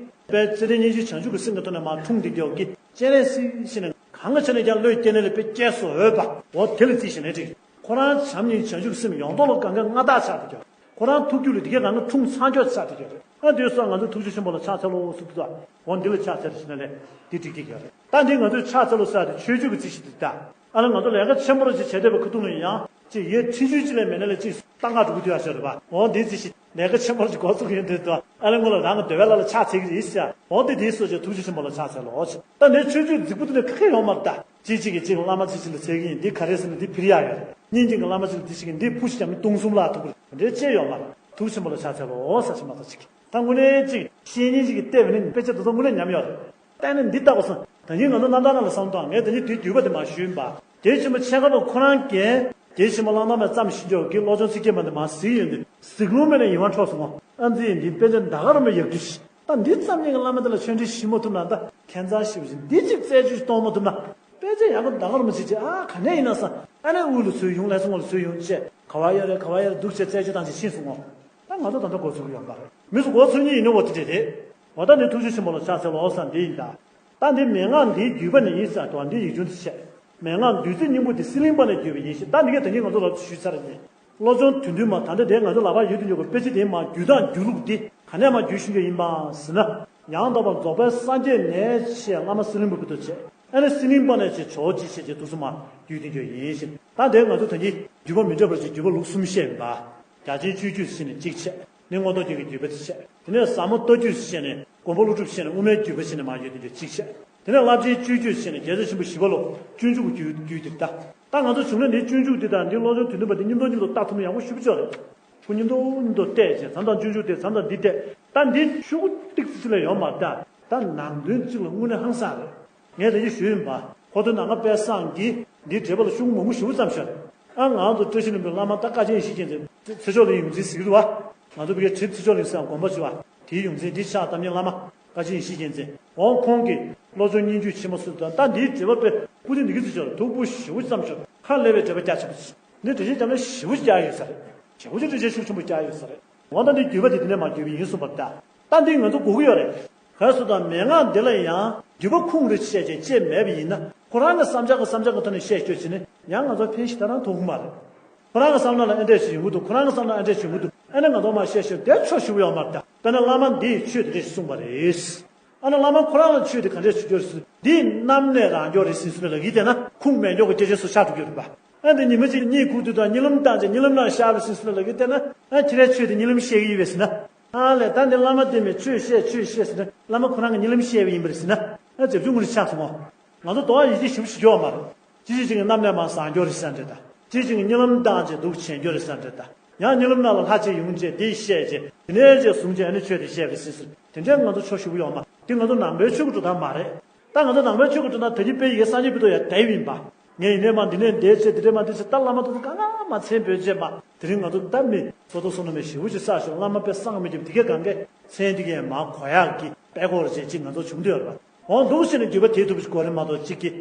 དཔལ་བརྩེ་ལྡན་སྙིང་རྗེ་བྱང་ཆུབ་ཀྱི་སེམས་ཀྱི་ཐོག་ནས་མར་འཁྲུངས་དེ་ཡོད་ཀྱི། སྤྱན་རས་གཟིགས་ཞེས་ནས་གང་ག་བྱས་ནས་ཀྱང་བློས་བསྐྱེད་ནས་ལ་དཔེ་སྐྱེས་སུ་འོས་པ་འོ་དེ་ལ་རྩིས་བྱས་ནས་འགྲིག་ཁོ་རང་བྱམས་སྙིང་བྱང་ཆུབ་ཀྱི་སེམས་ཡོངས་རྫོགས་ལ་གང་ག་མངའ་བདག་ཆགས་དེ་ཡོད། ཁོ་རང་ཐུགས་རྒྱུད་ལ་དེ་གའི་རང་གི་འཁྲུངས་ཚར་འགྱོ་ཆགས་དེ་ཡོད། ཨ་དེ་སོགས་ང་ཚོ་ཐུགས་རྗེ་ཆེན་པོ་ལ་ཕྱག་འཚལ་ལོ་ཟེར་དུས་འོ་འདི་ལ་ཕྱག་འཚལ་ཞེས་ནས་ལས་འདི་འགྲིག་གི་ཡོད་རེད། ད་འདི་ང་ཚོས་ཕྱག་འཚལ་ལོ་ཟེར་ཏེ་ཆོས་བརྒྱུད་ཀྱི་རྩིས་གཞི་དེ་ད། ཨ་ནི་ང་ཚོ་ལས་ཀ་ཆེན་པོ་རེ་ཅིག་བྱས་བསྡད་པའི་ཁ་ཐུག་ནས་ཡང་ཅིག་ཡའི་ཁྲིད་རྒྱུན་ཅིག་ལས་མེད་ན་ལས་ཅིག་གཏང་ག་འགྲོ་གི་འདུག་ཡ་ཤོད་རེད་པ། འོ་འདི་རྩིས་གཞི་ལས་ཀ་ཆེན་པོ་རེ་ཅིག་འགོ་བཙུགས་ཡོང་དུས་དུ་ཨ་ནི་སྔོན་ལ་རང་གི་འདོད་པའི་ལ་ལ་ཕྱག་འཚལ་གྱི་རེད་ཟེར། འོ་འདི་འདི་སོགས་ཀྱི་ཐུགས་རྗེ་ཆེན་པོ་ལ་ཕྱག་འཚལ་ལོ། ད་འདི་ཆོས་བརྒྱུད་རྫིག་པོ་དེ་ནི་ག་གེ་ཡོང་མ་རེད་ད། གཅིག་གཅིག་གིས་གཅིག་བླ་མ་གཅིག་གཅིག་ལ་འཚལ་གྱི་ཡིན། འདི་ག་རེ་ཟེར་ན་འདི་ཕིར་ཡག་ཡོད་རེད། གཉིས་གཅིག་གིས་བླ་མ་གཅིག་ལ་འདི་བྱེད་ཀྱི་ཡིན། འདི་ཕུ་ཞིག་བྱ་མི་སྟོང་གསུམ་ལ་ཐུག་པ་རེད། འདི་ཅི་ཡོད་མ་རེད། ཐུགས་ཆེན་པོ་ལ་ཕྱག་འཚལ་ལོ་ཟེར་ཞིག་མ་གཏོགས་ཅིག་ད་དངོས་གནས་ཅིག་བཤེས་གཉེན་ཅིག་གིས་བལྟས་པ་ནི་དཔེ་ཆ་དེ་ཚོ་དངོས་གནས་ཉམས་ཡོད་རེད། བལྟས་ནས་འདི་ལྟ་བ་སོང་། ད་ནི་ང་ཚོ་གནམ་ཐང་ནང་ལ་བསམ་བློ་བཏང་། ངས་ད་ནི་དེའི་བསྡུས་པ་དེ་མར་ཞུས་ཡིན་པ། དེའི་ཆེན་པོ་ཆེ་ཁ་པ་ཁོ་རང་གིས་དེའི་ཆེན་པོ་གླང་དར་མས་བརྩམས་ཤིང་འཇོག་གི་བློ་སྦྱོང་ཚིག་བརྒྱད་མ་དེ་མར་གཟིགས་ཡོང་དུས་གཟིགས་ལུང་མེད་ན་ཡིད་དབང་འཕྲོག་སོང་ངོ་། ཨ་ཙི་འདི་དཔེ་ཆ་ད་ག་རུ་མི་ཡག་རྒྱུ་ཞིག་ད་འདི་བརྩམས་མཁན་གྱི་བླ་མ་དེ་ལ་ཆོས་འབྲེལ་ཞུ་མ་ཐུབ་ན་ད་ཁྱད་མཚར་ཞེ་པོ་ཞིག་འདི་གཅིག་རྩད་གཅོད་གཏོང་མ་ཐུབ་ན། དཔེ་ཆ་ཡག་པོ་ད་ག་རུ་མི་བྱེད་ཅེས་ཨ་ག་ནས་ཡིན་ན་ས་ཨ་ནས་དབུས་ལ་ཚུར་ཡོང་ལས་སོང་ལ་ཚུར་ཡོང་ཅེས་ག་བ་ཡོད་རེད་ག་བ་ཡོད་རེད་འདུག་ཅེས་རྩད་གཅོད་བཏང་ཅེས་ཕྱིན་སོང་ངོ་། ད་ང་ཚོ་ད་ལྟ་འགོ་ཚུགས་ཀྱི་ཡོད་པ་རེད། མི་ཚོ་འགོ་ཚུགས་མཁན་ཡིན་ནོ་འོ་དེ་འདྲས་རེད། འོ་ད་ནི་ཐུགས་རྗེ་ཆེན་པོ་ལ་ཕྱག་འཚལ་ལོ་ཟེར་འདི་ཡིན་ད། ད་འདི་མན་ངག་འདིའི་བརྒྱུད་པ་ནས་ཡིན་ཟེར་དོ། འདི་ཡིག་ཆུང་དུ་བཤད། མན་ངག་བདུད་རྩི་སྙིང་པོ་འདི་སི་ལིང་པ་ནས་བརྒྱུད་པ་ཡིན་ཞེས། ད་འདི་གས་ད་གིན་ང་ཚོ་ལ་ཞུས་ཚར་ནས། བློ་སྦྱོང་དོན་བདུན་མ་ད་ལྟ་དེ་ང་ཚོ་ལག་པར་ཡོད་དུ་ཡོད་པའི་དཔེ་ཆ་དེའི་མ་བརྒྱུད་སྟངས་བརྒྱུད་ལུགས་འདི་ག་ནས་མ་བརྒྱུད་ཤེས་ཀྱི་ཡིན་པ་ཟེར་ན། ཡང་དག་པར་རྫོགས་པའི་སངས་རྒྱས་ནས་ཆེས་བླ་མ་སི་ལིང་པ་ཕུད་དུ་བྱས། ཨ་ནི་སི་ལིང་པ་ནས་ཆེས་ཇོ་བོ་རྗེ་ཆེས་ཀྱི་དུས་སུ་མ་བརྒྱུད་དེ་འགྱོ་ཡིན་ཞེས། ད་དེ་ང་ཚོ་ད་གིན་བརྒྱུད་པ་མི་འདྲ་བར་གྱི་བརྒྱུད་པ་ལུགས་གསུམ་བཤད་ཡིན་པ། རྒྱ་ཆེན་སྤྱོད་བརྒྱུད་ཟེར་ནས་གཅིག་བཤད། ནི་མངོན་རྟོགས་རྒྱན་གྱི་བརྒྱུད་པ་ཅིག་བཤད། དེ་ནས་ཟབ་མོ་ལྟ་བརྒྱུད་ཟེར་ནས་མགོན་པོ་ཀླུ་སྒྲུབ་བཤད་ནས་དབུ་མའི་བརྒྱུད་པ་ཟེར་ནས་མ་ཡོད་དེ་འདྲ་གཅིག་བཤད། དེ་ནས་རླབས་ཆེན་སྤྱོད་བརྒྱུད་ཟེར་ནས་རྒྱལ་སྲས་ཆེན་པོ་ཞི་བ་ལྷ་སྤྱོད་འཇུག་གི་བརྒྱུད་བརྒྱུད་དེ། ད་ད་ང་ཚོ་བྱུང་ན་འདི་སྤྱོད་འཇུག་འདི་དང་འདི་བློ་སྦྱོང་དོན་བདུན་པ་འདི་མཉམ་དུ་མཉམ་དུ་བལྟ་ཐུབ་ན་ཡག་པོ་ཞེ་པོ་ཅིག་རེད། ཁོ་མཉམ་དུ་མཉམ་དུ་བལྟས་རྗེས་མཚམས་དང་སྤྱོད་འཇུག་དེ་མཚམས་དང་འདི་བལྟས། ད་འདི་ཤོག་གུ་ཏིག་ཙི་ཙི་ལས་ཡོང་མ་རེད། ད་ད་ནང་དོན་གཅིག་ལ་དངོས་གནས་ཧང་སང་རེད། ངས་དེ་ཅིག་ཞུས་ཡིན་པ། ཧོར་སྡེ་ནང་པ་དཔལ་བཟང་གིས་འདིའི་འགྲེལ་པ་ལ་ཤོག་གུ་མང་པོ་ཞེ་པོ་བརྩམས་ཤག་ཨ་ང་ཚོ་བཀྲ་ཤིས་ལྷུན་པོའི་བླ་མ་ད་བཀའ་ཆེན་ཡེ་ཤེས་རྒྱལ་མཚན་ཚེ་མཆོག་གླིང་ཡོངས་འཛིན་ཟེར་གྱི་འདུག་བ། ང་ཚོ་བོད་སྐད་བྲིས་ཚེ་མཆོག་གླིང་ཟེར་དགོངས་པ་ཞུ་བ། དེའི་ཡོངས་འཛིན་འདི་ཕྱག་བསྟར་མཁན་བླ་མ་བཀའ་ཆེན་ཡེ་ཤེས་རྒྱལ་མཚན། འོང་ཁོང་གིས་བློ་སྦྱོང་སྙན་བརྒྱུད་ཆེན་མོ་སུ་དང་ད་འདིའི་འགྲེལ་པ་དཔེ་སྐུ་དྲིན་འདི་གི་ཚེ་མཆོག་ལ་མཐུག་པོ་ཞེ་པོ་བརྩམས་ཤག་ཁ་སླེབས་པའི་འགྲེལ་པ་རྒྱ་ཆེན་པོ་ཞིག་འདི་འགྲེལ་བཤད་རྒྱབ་ན་ཞེ་པོ་ཅིག་རྒྱག་ཡོད་ས་རེད། ཞེ་པོ་ཅིག་འགྲེལ་བཤད་ཤུགས་ཆེན་པོ་རྒྱག་ཡོད་ས་རེད། འོ་ད་འདི་བརྒྱུད་པ་འདི་འདི་ནས་མ་བརྒྱུད་པ་ཡིན་གསུངས་པ་ད། ད་འདི་ང་ཚོ་དགོས་ཀྱི་ཡོད་རེད། ག་རེ་ཟེར་དང་མན་ངག་འདི་ལ་ཡང་བརྒྱུད་པ་ཁུངས་རེ་བཤད་ཅེས་ཅེས་མེད་པ་ཡིན་ན། ཁོ་རང་གི་བསམ་འཆར་གྱི་བསམ་འཆར་གྱི་ཐོག་ནས་བཤད་ཤོད་བྱས་ནས་ཡང་ང་ཚོ་ཕན་ཞིག་ད་རང་ཐོགས་ཀྱི་མ་རེད། ཁོ་རང་གི་བསམ་བློ་ལ་ཨེ་འདྲས་ཞིག་ཡོང་གི་འདུག་ཁོ་རང་གི་བསམ་བློ་ཨེ་འདྲས་ཞིག་ཡོང་གི་འདུག་ཨ་ནི་ང་ཚོ་མ་བཤད་ཤོད་དེ་ཕྱོགས་ཞུ་གི་ཡོད་མ་རེད་ད། དཔེར་ན་བླ་མ་འདིས་ཆོས་དེ་འདྲས་ཞིག་གསུངས་པ་རེད། ཨ་ནི་བླ་མ་ཁོ་རང་ལ་ཆོས་དེ་ག་འདྲས་ཞིག་སྐྱོར་སྲིད་འདི་རྣམ་གནས་རང་སྐྱོར་རེད་ཟེར་སྲིད་ལ་ལ་གི་བལྟས་ན་ཁུངས་མེད་སྐྱོར་གྱི་སྐད་ཆ་སུ་ཆགས་འགྲོ་གི་ཡོད་རེད་པ། ཨ་འདི་ཉི་མ་གཅིག་གཉིད་ཁུག་དུས་དང་གཉིད་ལམ་བཏང་རྗེས་གཉིད་ལམ་ནང་ཤར་བའི་སྲིད་སྲིད་ལ་ལ་གི་བལྟས་ན། ཨ་ཁྱེད་རའི་ཆོས་དེ་གཉིད་ལམ་བཤད་ཀྱི་ཡོད་པས་ཟེར་ན། ཨ་ལས་ད་འདི་བླ་མ་བསྟེན་པའི་ཆོས་བཤད་ཆོས་བཤད་ཟེར་ན་བླ་མ་ཁོ་རང་གི་གཉིད་ལམ་བཤད་པ་ཡིན་པ་རེད་ཟེར་ན། ཨ་རྗེ་བཙུན་ངོ་ནས་ཆགས་སོང་ངོ་། ང་ཚོ་དོ་བ་ཡིད་ཆེས་ཞིབ་ཞིག་ཡོད་མ་རེད། ཅི་ཞིག་ཅིག་གི་རྣམ་གནས་མ་བཟང་སྐྱོར་རེད་ཟེར་འདྲ་ད། ཅི་ཞིག་ཅིག་གི་གཉིད་ལམ་བཏང་རྗེས་སྡུག་ཆེན་སྐྱོར་རེད་ཟེར་འདྲ་ད། ཡང་གཉིད་ལམ་ནང་ལ་ལྷ་ཅིག་ཡོང་རྗེས་འདི་བཤད་རྗེས་དེ་ནས་རྗེས་བཟུང་རྗེས་ཨ་ནི་ཆོས་དེ་བཤད་པའི་སྲིད་སྲིད་དེ་འདྲའི་ང་ཚོ་ཕྱོགས་ཞུ་གི་ཡོད་མ་རེད། འདི་ང་ཚོ་ནང་པའི་ཆོས་ཀྱི་འགྲོ་སྟངས་མ་རེད། ད་ང་ཚོ་ནང་པའི་ཆོས་ཀྱི་འགྲོ་སྟངས་ད་གིན་དཔེ་ཡི་གེ་སངས་རྒྱས་པའི་ཐོག་ཡར་དེབ་ཡིན་པ། ངས་ཡིན་ནས་མ་འདི་ནས་འདས་ཆེ་འདི་འདྲས་མ་འདི་ཆེ་ད་བླ་མ་ཐུགས་སུ་གང་ག་མ་མཚན་བོད་ཆེ་མ་དེ་རིང་ང་ཚོ་ད་མི་བཟོ་ལྟ་བཟོ་ན་མི་ཞེ་པོ་ཅིག་བསགས་ཤོག་བླ་མ་དཔེ་བསམ་གྱིས་མི་ཁྱབ་དེ་གས་གང་གས་མཚན་དེ་གས་མ་གོ་ཡག་གི་དཔེ་ཁོ་ར་ཅན་ཅིག་ང་ཚོ་བྱུང་འདོད་ཡོད་རེད་པ། འོང་འདུག་ཟེར་ནས་བརྒྱུད་པ་དེ་ཐུབ་ཅིག་གོ་རེ་མ་གཏོགས་གཅིག་གི།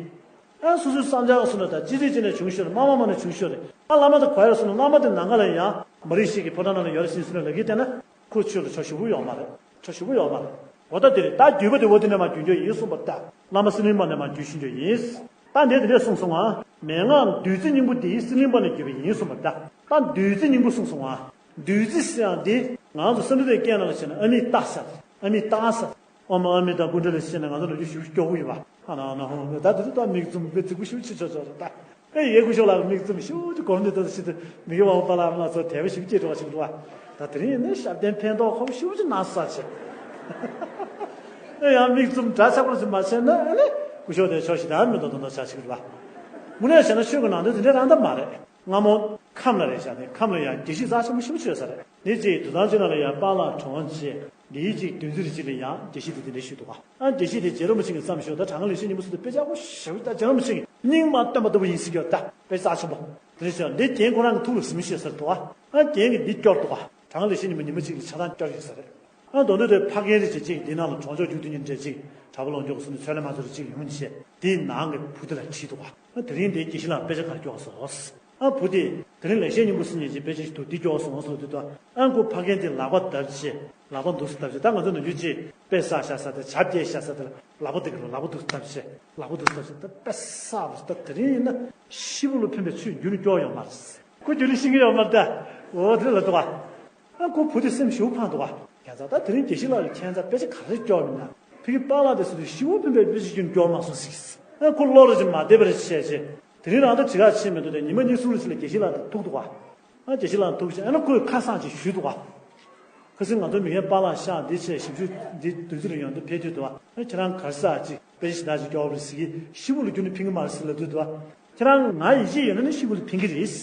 ཨ་སོ་སོའི་བསམ་འཆར་གསུངས་ན་ད་སྤྱི་བཏང་ཅི་ནས་བྱུང་ཤོད་རེད། མ་མ་མ་ནས་བྱུང་ཤོད་རེད། ཨ་བླ་མ་དེ་གོ་ཡག་གསུངས་ན་བླ་མ་དེ་ནང་ག་ལ་ཡང་མ་རིག་ཤེས་ཀྱི་ཕོ་བྲང་ནང་ལ་ཡོད་རེད་ཟེར་ཟེར་ནས་ལབ་ཀྱི་བལྟས་ན། ཁོ་ཆོས་ལ་ཕྱོགས་ཞུ་གི་ཡོད་མ་རེད། ཕྱོགས་ཞུ་གི་ཡོད་མ་རེད། འོ་ད་དེ་རེད། ད་བརྒྱུད་པ་དེ་འོ་དེ་ནས་མ་བརྒྱུད་འགྱོ་ཡིན་གསུངས་པ་ད། བླ་མ་སི་ལིང་པ་ནས་མ་བརྒྱུད་ཤེས་འགྱོ་ཡིན། ད་འདས་དེ་འདྲས་གསུངས་སོང་ང་། མན་ངག་བདུད་རྩི་སྙིང་པོ་འདི་སི་ལིང་པ་ནས་བརྒྱུད་པ་ཡིན་གསུངས་པ་ད། ད་བདུད་རྩི་སྙིང་པོ་གསུངས་སོང་ང་། བདུད་རྩི་ཟེར་ཡག་འདི་ང་ཚོ་སེ་འབྲུ་དེ་སྐད་ནང་ལ་བྱས་ན་ཨ་མི་ཏ་ཟེར། ཨ་མི་ཏ་ཟེར། ཨོཾ་ཨ་མི་ཏ་ཀུན་ཌ་ལི་ཟེར་ནས་ང་ཚོ་ནམ་རྒྱུན་ཞུ་སྐྱོ་བོ་ཡོད་པ། ཨ་ན་ཨ་ན་ཧོ་ཧོ། ད་དེ་ཚོ་ད་མིག་བཙུམ་དཔེ་རྫིག་པོ་ཞེ་པོ་ཅིག་ཆགས་ཆགས་རེད་ད། ཨེ་ཡེ་སྐུ་ཞབས་ལགས་མིག་བཙུམ་ཞེ་པོ་ཅིག་གོམ་འདི་ལྟ་ཞིག་ཏུ་མི་དགེ་བ་པ་ལགས་ང་ཚོ་དད་པ་ཞེ་པོ་སྐྱེས་འགྲོ་བ་ཞིག་འདུག་བ། ད་དེ་རིང་ཡིན་ན་ཞབས་བརྟན་ཕན་ཐོགས་ཁོམ་ཞེ་པོ་ཅིག་ན་ས་ཆེ། ཨེ་ཡང་མིག་བཙུམ་འདྲ་ཆགས་པ་ཞིག་མ་བྱས་ན་ཨ་ནི་སྐུ་ཞབས་དེ་ཕྱོགས་ཞིག་ད་མི་འདུག་དོན་དག་ཆགས་ཞིག་རེད་བ། དངོས་གནས་བྱས་ན་ཆོས་ཀྱི་ནང་དོན་དེ་འདྲ་རང་ད་མ་རེད། སྔ་མོ་ཁམས་ལ་རེད་བཞག་ནས་ཁམས་ལ་ཡང་དགེ་བཤེས་རྩ་ཆེན་པོ་ཞེ་པོ་བྱོས་ས་རེད། ནི་གཅིག་དུད་ཚང་གཅིག་ནང་ལ་ཡང་པཱ་ལགས་གྲོངས་རྗེས་ལི་གཅིག་བདུན་ཚིགས་རེ་གཅིག་ལ་ཡང་དགེ་བཤེས་དེ་དེ་འདྲ་ཞུས་འདུག་ག་ཨ་དགེ་བཤེས་དེ་རྗེ་རིན་པོ་ཆེ་གིས་བརྩམས་ཞོར་ད་གྲངས་ཀ་ལེགས་བཤད་སྙིང་པོ་ཟེར་དུས་དཔེ་ཆ་པོ་ཞེ་པོ་ད་རྗེ་རིན་པོ་ཆེ་གི་རྙིང་མ་བཏོན་པ་ལྟ་བུ་ཡིན་ཟེར་གྱི་ཡོད་ད་དཔེ་རྩ་ཆེན་པོ། དེ་འདྲ་བྱས་འདི་རྒན་ཁོ་རང་གི་ཐུགས་ལ་ཟིན་བཤད་ས་རེད་འདུག་ག་ཨ་རྒན་གིས་འདི་སྐྱོར་འདུག་ག་གྲངས་ཀ་ལེགས་བཤད་སྙིང་པོ་ཉི་མ་གཅིག་ལ་ཆ་ཚང་སྐྱོར་ཡོད་ས་རེད། ཨ་མདོར་བསྡུས་དེ་ཕ་རྒན་རེ་བྱེད་ཅིག་འདི་ནང་ལ་གྲོང་ཆོག་རྒྱུག་དུས་ཉིན་འདྲ་ཅིག་གྲྭ་པ་ལོངས་སྐྱོར་སོང་ནས་ཚོད་ལས་མ་ཚོར་ཅིག་ཡོང་བྱས་དེའི་ནང་གི་བུ་དེ་ལ་དྲིས་འདུག་ག་ཨ་དེ་རིང་དེ་དགེ་བཤེས་ལགས་དཔེ་ཆ་ག་རེ་སྐྱོར་སོང་། ཨ་བུ་དེ་དེ་རིང་ལེགས་བཤད་སྙིང་པོ་ཟེར་མཁན་ཅིག་དཔེ་ཆ་ཞིག་འདུག་འདི་སྐྱོར་སོང་ཟེར་དུས་ད་ཨ་ཁོ་ཕ་རྒན་དེ་ལག་པ་བརྡབས་བྱས་ལག་པ་འདུག་སེ་བརྡབས་བྱས་ད་ང་ཚོ་ནམ་རྒྱུན་ཅིག་དཔེ་བསགས་བཞག་ས་དེ་ཇ་བསྐྱལ་བཞག་ས་དེ་ལག་པ་དེ་གི་ལག་པ་འདུག་སེ་བརྡབས་བྱས་ལག་པ་འདུག་སེ་བརྡབས་བྱས་ད་དཔེ་བསགས་པ་ད་དེ་རིང་ཡིན་ན་ཤི་བོ་ལ་ཕན་པའི་ཆོས་རྒྱུན་ནས་སྐྱོར་ཡོད་མ་རེད། ཁོ་རྒྱུན་ནས་ཤི་གི་ཡོད་མ་རེད་ད། འོ་དེ་ལ་འདུག་ག་ཨ་ཁོ་བུ་དེ་སེམས་ཞེ་པོ་ཕངས་འདུག་ག་ཁྱད་མཚར་ད་དེ་རིང་དགེ་བཤེས་ལགས་ཀྱིས་ཁྱད་མཚར་དཔེ་ཆ་ག་རེ་སྐྱོར་མིན་ན། ཕ་གི་པཱ་ལགས་དེ་ཟེར་དུས་ཤི་བོ་ཕན་པའི་དཔེ་ཆ་རྒྱུན་སྐྱོར་མ་སོང་ཟེར་གི་ཨ་ཁོ་བློ་ར་ཅིག་མ་བདེ་བ་རེ་བྱས་བྱས་དེ་རིང་རང་ད་དྲི་ག་ཕྱིན་མི་འདུག་དེ་ཉི་མ་གཉིས་གསུམ་ལ་ཕྱིན་ལ་དགེ་བཤེས་ལགས་དེ་ཐུག་འདུག་ག་ཨ་དགེ་བཤེས་ལགས་ཐུག་བྱས་ཨ་ནི་ཁོས་ཁ་སང་ཅིག་ཞུས་འདུག་ག་ཁ་སང་ང་ཚོ་མི་རྒན་པཱ་ལགས་ཤག་འདི་བྱས་ཞིབ་འཇུག་འདི་བདུན་ཚིགས་ལ་ཡོང་དུས་ཕེབས་དུས་འདུག་ག་ཨ་ཁྱེད་རང་ག་རེ་ཟེར་ཅིག་དཔེ་ཆ་ཞིག་ད་ཅིག་སྐྱོར་བ་རེད་ཟེར་གི་ཤི་བོ་ལ་རྒྱུན་ནས་ཕན་གི་མ་རེད་ཟེར་ལབ་དུས་འདུག་ག་ཁྱེད་རང་ང་ཡིད་ཆེས་ཡོད་ན་ནི་ཤི་བོ་ལ་ཕན་གི་རེད།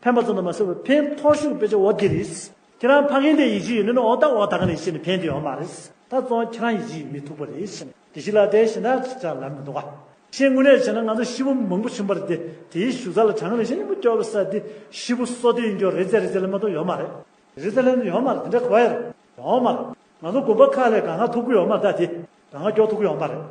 ཕན་པ་ཙམ་དུ་མ་ཟད་པར་ཕན་ཐོགས་ཤོས་ཀྱི་དཔེ་ཆ་འོ་འདི་རེད། ཁྱེད་རང་ཕ་རྒན་དེ་ཡིད་ཆེས་ཡོད་ན་ནི་འོ་ད་འོ་ད་ག་ནས་ཤེས་ནས་ཕན་དེ་ཡོད་མ་རེད། ད་གཙོ་བོ་ཁྱེད་རང་ཡིད་ཆེས་མི་ཐུབ་པ་རེད་ཟེར་ནས་དེ་ཞིག་ལ་དེ་ཞེ་ན་ཅིག་ཅང་ལབ་མི་འདུག་ག་ཤེས་དངོས་གནས་བྱས་ན་ང་ཚོ་ཤི་བོ་མང་པོ་བྱུང་བ་རེད་དེ་དེའི་ཞུ་ས་ལ་གྲངས་ལས་ཤེས་སྙིང་པོ་སྐྱོར་བ་ས་དེ་ཤི་བོ་སོ་དེ་ཡིན་རྒྱུ་རེད་ཟེར་རེད་ཟེར་ལ་མ་གཏོགས་ཡོད་མ་རེད། རེད་ཟེར་ལ་ཡོད་མ་རེད་དེ་འདྲ་གོ་ཡ་རེད་ཡོད་མ་རེད། ང་ཚོ་དགོན་པ་ཁག་ལས་གང་ག་ཐུག་གི་ཡོད་མ་རེད་ད་དེ་གང་ག་སྐྱོར་ཐུབ་ཀྱི་ཡོད་མ་རེད།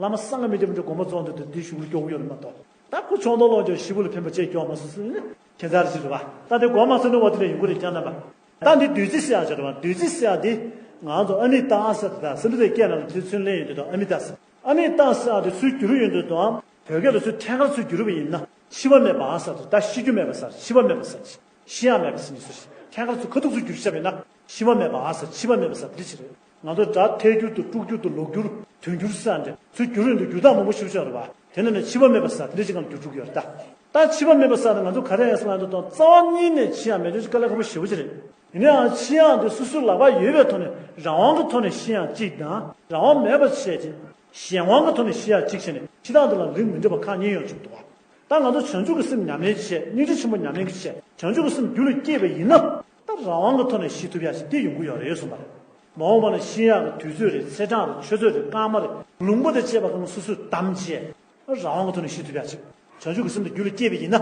བླ་མ་བསམ་གྱིས་མི་ཁྱབ་པ་འདྲ་དགོངས་པ་རྫོགས་འདུག་དུས་དེའི་གཞུག་ལ་སྐྱོར་གྱི་ཡོད་རེད་མ་གཏོགས། ད་ཁོ་ཆོས་མདོ་ཀློང་ཆེན་ཤི་བོ་ལ་ཕན་པ་ཅིག་སྐྱོར་མ་སོང་ཟེར་ནས་ཁྱད་མཚར་ཞིག་རེད་བ། ད་དེ་དགོངས་མ་ཚོམ་ན་འོ་དེ་འདྲ་ཡོང་གི་རེད་ཀྱང་རྣམ་པ། ད་འདི་བདུད་རྩི་ཟེར་ཡག་ཅིག་རེད་བ། བདུད་རྩི་ཟེར་ཡག་འདི་ང་ཚོ་ཨ་མི་ཏ་ཨ་ས་དེ་དང་སེ་འབྲུ་དེ་སྐད་ནང་ལ་དེ་ཚུར་ལེན་ཡོང་དུས་དང་ཨ་མི་ཏ་ཟེར། ཨ་ནི་ཏང་ཟེར་ཡག་དེ་ཚུར་བསྒྱུར་ཡོང་དུས་དང་བོད་སྐད་ལ་ཚུར་ཐད་ཀར་ཚུར་བསྒྱུར་བ་ཡིན་ན་འཆི་བ་མེད་པ་ཟེར་དེ་ད་ཤི་རྒྱུ་མེད་པ་ཟེར་འཆི་བ་མེད་པ་ཟེར་ཤི་ཡག་མེད་པ་ཟེར་ནས་སུ་ཐད་ཀར་ཚུར་ཁ་ཐུག་ཚུར་བསྒྱུར་བཞག་པ་ཡིན་ན་ཤི་བ་མེད་པ་ཟེར་འཆི་བ་མེད་པ་ཟེར་དེ་ཅི་རེད། ང་ཚོ་སྒྲ་ཐད་བསྒྱུར་དང་དཀྲུག་བསྒྱུར་དང་ལོག་བསྒྱུར་དོན་བསྒྱུར་ཟེར་ཡག་འདྲ་ཚུར་བསྒྱུར་ཡོང་དུས་བསྒྱུར་སྟངས་མང་པོ་ཞིག་ཡོད་རེད་པ། དེ་ནང་ནས་འཆི་བ་མེད་པ་ཟེར་དེ་འདྲ་ཅིག་སྒང་ལ་བསྒྱུར་འགྲོ་གི་ཡོད་རེད་ད། ད་འཆི་བ་མེད་པ་ཟེར་ན་ང་ཚོ་ག་རེ་ཡིན་ཟེར་ན་འདུག་དང་རྩ་བ་ཉིད་ནས་འཆི་ཡག་མེད་དུས་དཀའ་ལས་ཁག་པོ་ཞེ་པོ་ཅིག་རེད། ཡིན་ནའང་འཆི་ཡག་འདི་སོ་སོའི་ལག་པར་ཡོད་པའི་ཐོག་ནས་རང་དབང་གི་ཐོག་ནས་ཤི་ཡག་གཅིག་དང་རང་དབང་མེད་པ་བྱས་ཏེ་གཞན་དབང་གི་ཐོག་ནས་ཤི་ཡག་གཅིག་བྱས་ནས་འཆི་སྟངས་འདི་ལ་རིགས་མི་འདྲ་བ་ཁག་གཉིས་ཡོང་བཅུག་འདུག་བ། ད་ང་ཚོ་བྱང་ཆུབ་ཀྱི་སེམས་ཉམས་ལེན་བྱས་སྙིང་རྗེ་ཆེན་པོ་ཉམས་ལེན་བྱས་བྱང་ཆུབ་ཀྱི་སེམས་རྒྱུད་ལ་སྐྱེས་པ་ཡིན་ན་ད་རང་དབང་གི་ཐོག་ནས་ཤི་ཐུབ་ཡག་ཞིག་དེ་ཡོང་གི་ཡོད་རེད་གསུངས་པ་རེད། མ་འོངས་པ་ན་ཤི་ཡག་གི་དུས་ཚོད་རེད་ཚེས་གྲངས་རེད་ཆུ་ཚོད་རེད་སྐར་མ་རེད་ལུང་པ་དང་བཅས་པ་གང་སོ་སོས་བདམས་བྱས། རང་དབང་གི་ཐོག་ནས་ཤི་ཐུབ་ཡག་ཅིག་བྱང་ཆུབ་ཀྱི་སེམས་དེ་རྒྱུད་ལ་སྐྱེས་པ་ཡིན་ན།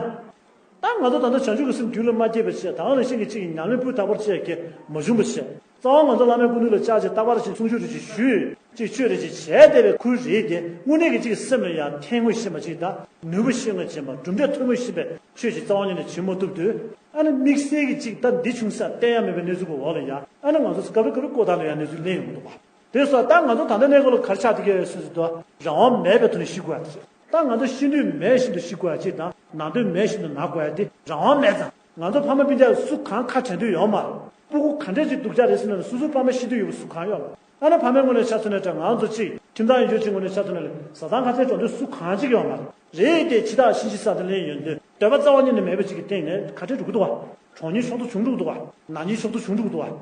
ད་ང་ཚོ་ད་ལྟ་བྱང་ཆུབ་ཀྱི་སེམས་རྒྱུད་ལ་མ་སྐྱེས་པ་བྱས་ད་ག་ནང་བཞིན་གྱི་གཅིག་གི་ཉམས་ལེན་སྤུས་དག་པོར་བྱས་ཀྱི་མ་བྱུང་བ་བྱས། རྩ་བ་ང་ཚོ་བླ་མའི་སྐུ་མདུན་ལ་བཅར་བྱས་རྟག་པར་ཅིག་གསུང་ཆོས་རེ་ཅིག་ཞུས་ཅིག་ཆོས་རེ་ཅིག་བྱས་བསྡད་པའི་ཁུལ་རེད་དེ་དངོས་གནས་ཀྱི་གཅིག་སེམས་ལ་ཡང་ཐེ་ངོ་ཤེས་པ་ཅིག་དང་ནུས་པ་ཤེས་ངོ་ཤེས་པ་གྲུབ་འབྲས་ཐོན་ངོ་ཤེས་པའི་ཆོས་ཅིག་རྩ་བ་ཉིད་ནས་བྱེད་མ་ཐུབ་དུས་ཨ་ནི་དམིགས་བསལ་གྱི་གཅིག་ད་འདི་བྱུང་ས་བསྟན་ཡག་མེད་པའི་གནས་ཚུལ་གྱི་འོག་ལ་ཡང་ཨ་ནི་ང་ཚོ་སྐབས་རེ་སྐབས་རེ་ལྐོག་ཟླ་ལ་ཡང་གནས་ཚུལ་གླེང་ཡོང་གི་འདུག་བ། དེ་སོགས་ད་ང་ཚོ་ད་ལྟ་གནས་སྐབས་ལ་ག་རེ་ཆགས་བསྡད་ཀྱི་ཡོད་ཟེར་དུས་རང་དབང་མེད་པའི་ཐོག་ནས་ཤི་དགོས་ཡག་དེ་རེད། ད་ང་ཚོ་ཤི་འདོད་མེད་བཞིན་དུ་ཤི་དགོས་ཡག་ཅིག་དང་ན་འདོད་མེད་བཞིན་དུ་ན་དགོས་ཡག་དེ་རང་དབང་མེད་ཙང་ང་ཚོ་ཕ་མ་སྤུན་ཀྱག་སུ་གང་ཁ་བྲལ་འདོད་ཡོད་མ་རེད། སྤུ་གུ་ག་འདྲས་ཅིག་སྡུག་ཅག་རེད་ཟེར་ན་སོ་སོའི་ཕ་མ་ཤི་འདོད་ཡོད་པ་སུ་གང་ཡོད་མ་རེད། ཨ་ནི་ཕ་མའི་ངོས་ནས་ཆ་མཚོན་ན་འདྲ་ང་ཚོ་གཅིག་ཁྱིམ་ཚང་ཡིན་རྒྱུ་གཅིག་ངོས་ནས་ཆ་མཚོན་ན་ལས་བཟའ་ཚང་ཁ་བྲལ་འགྲོ་འདོད་སུ་གང་ཅིག་ཡོད་མ་རེད། རེད་དེ་འཆི་བདག་གཤིན་རྗེ་ས་དེ་ལེན་ཡོང་དུས་འདོད་པ་རྩ་བ་ཉིད་ནས་མེད་པ་ཅིག་གི་སྟེང་ནས་ག་འདྲས་འགྲོ་གི་འདུག་བ། གྲོངས་ཉེན་ཤོར་དུ་བྱུང་འགྲོ་གི་འདུག་བ། ན་ཉེན་ཤོར་དུ་བྱུང་འགྲོ་གི་འདུག་བ།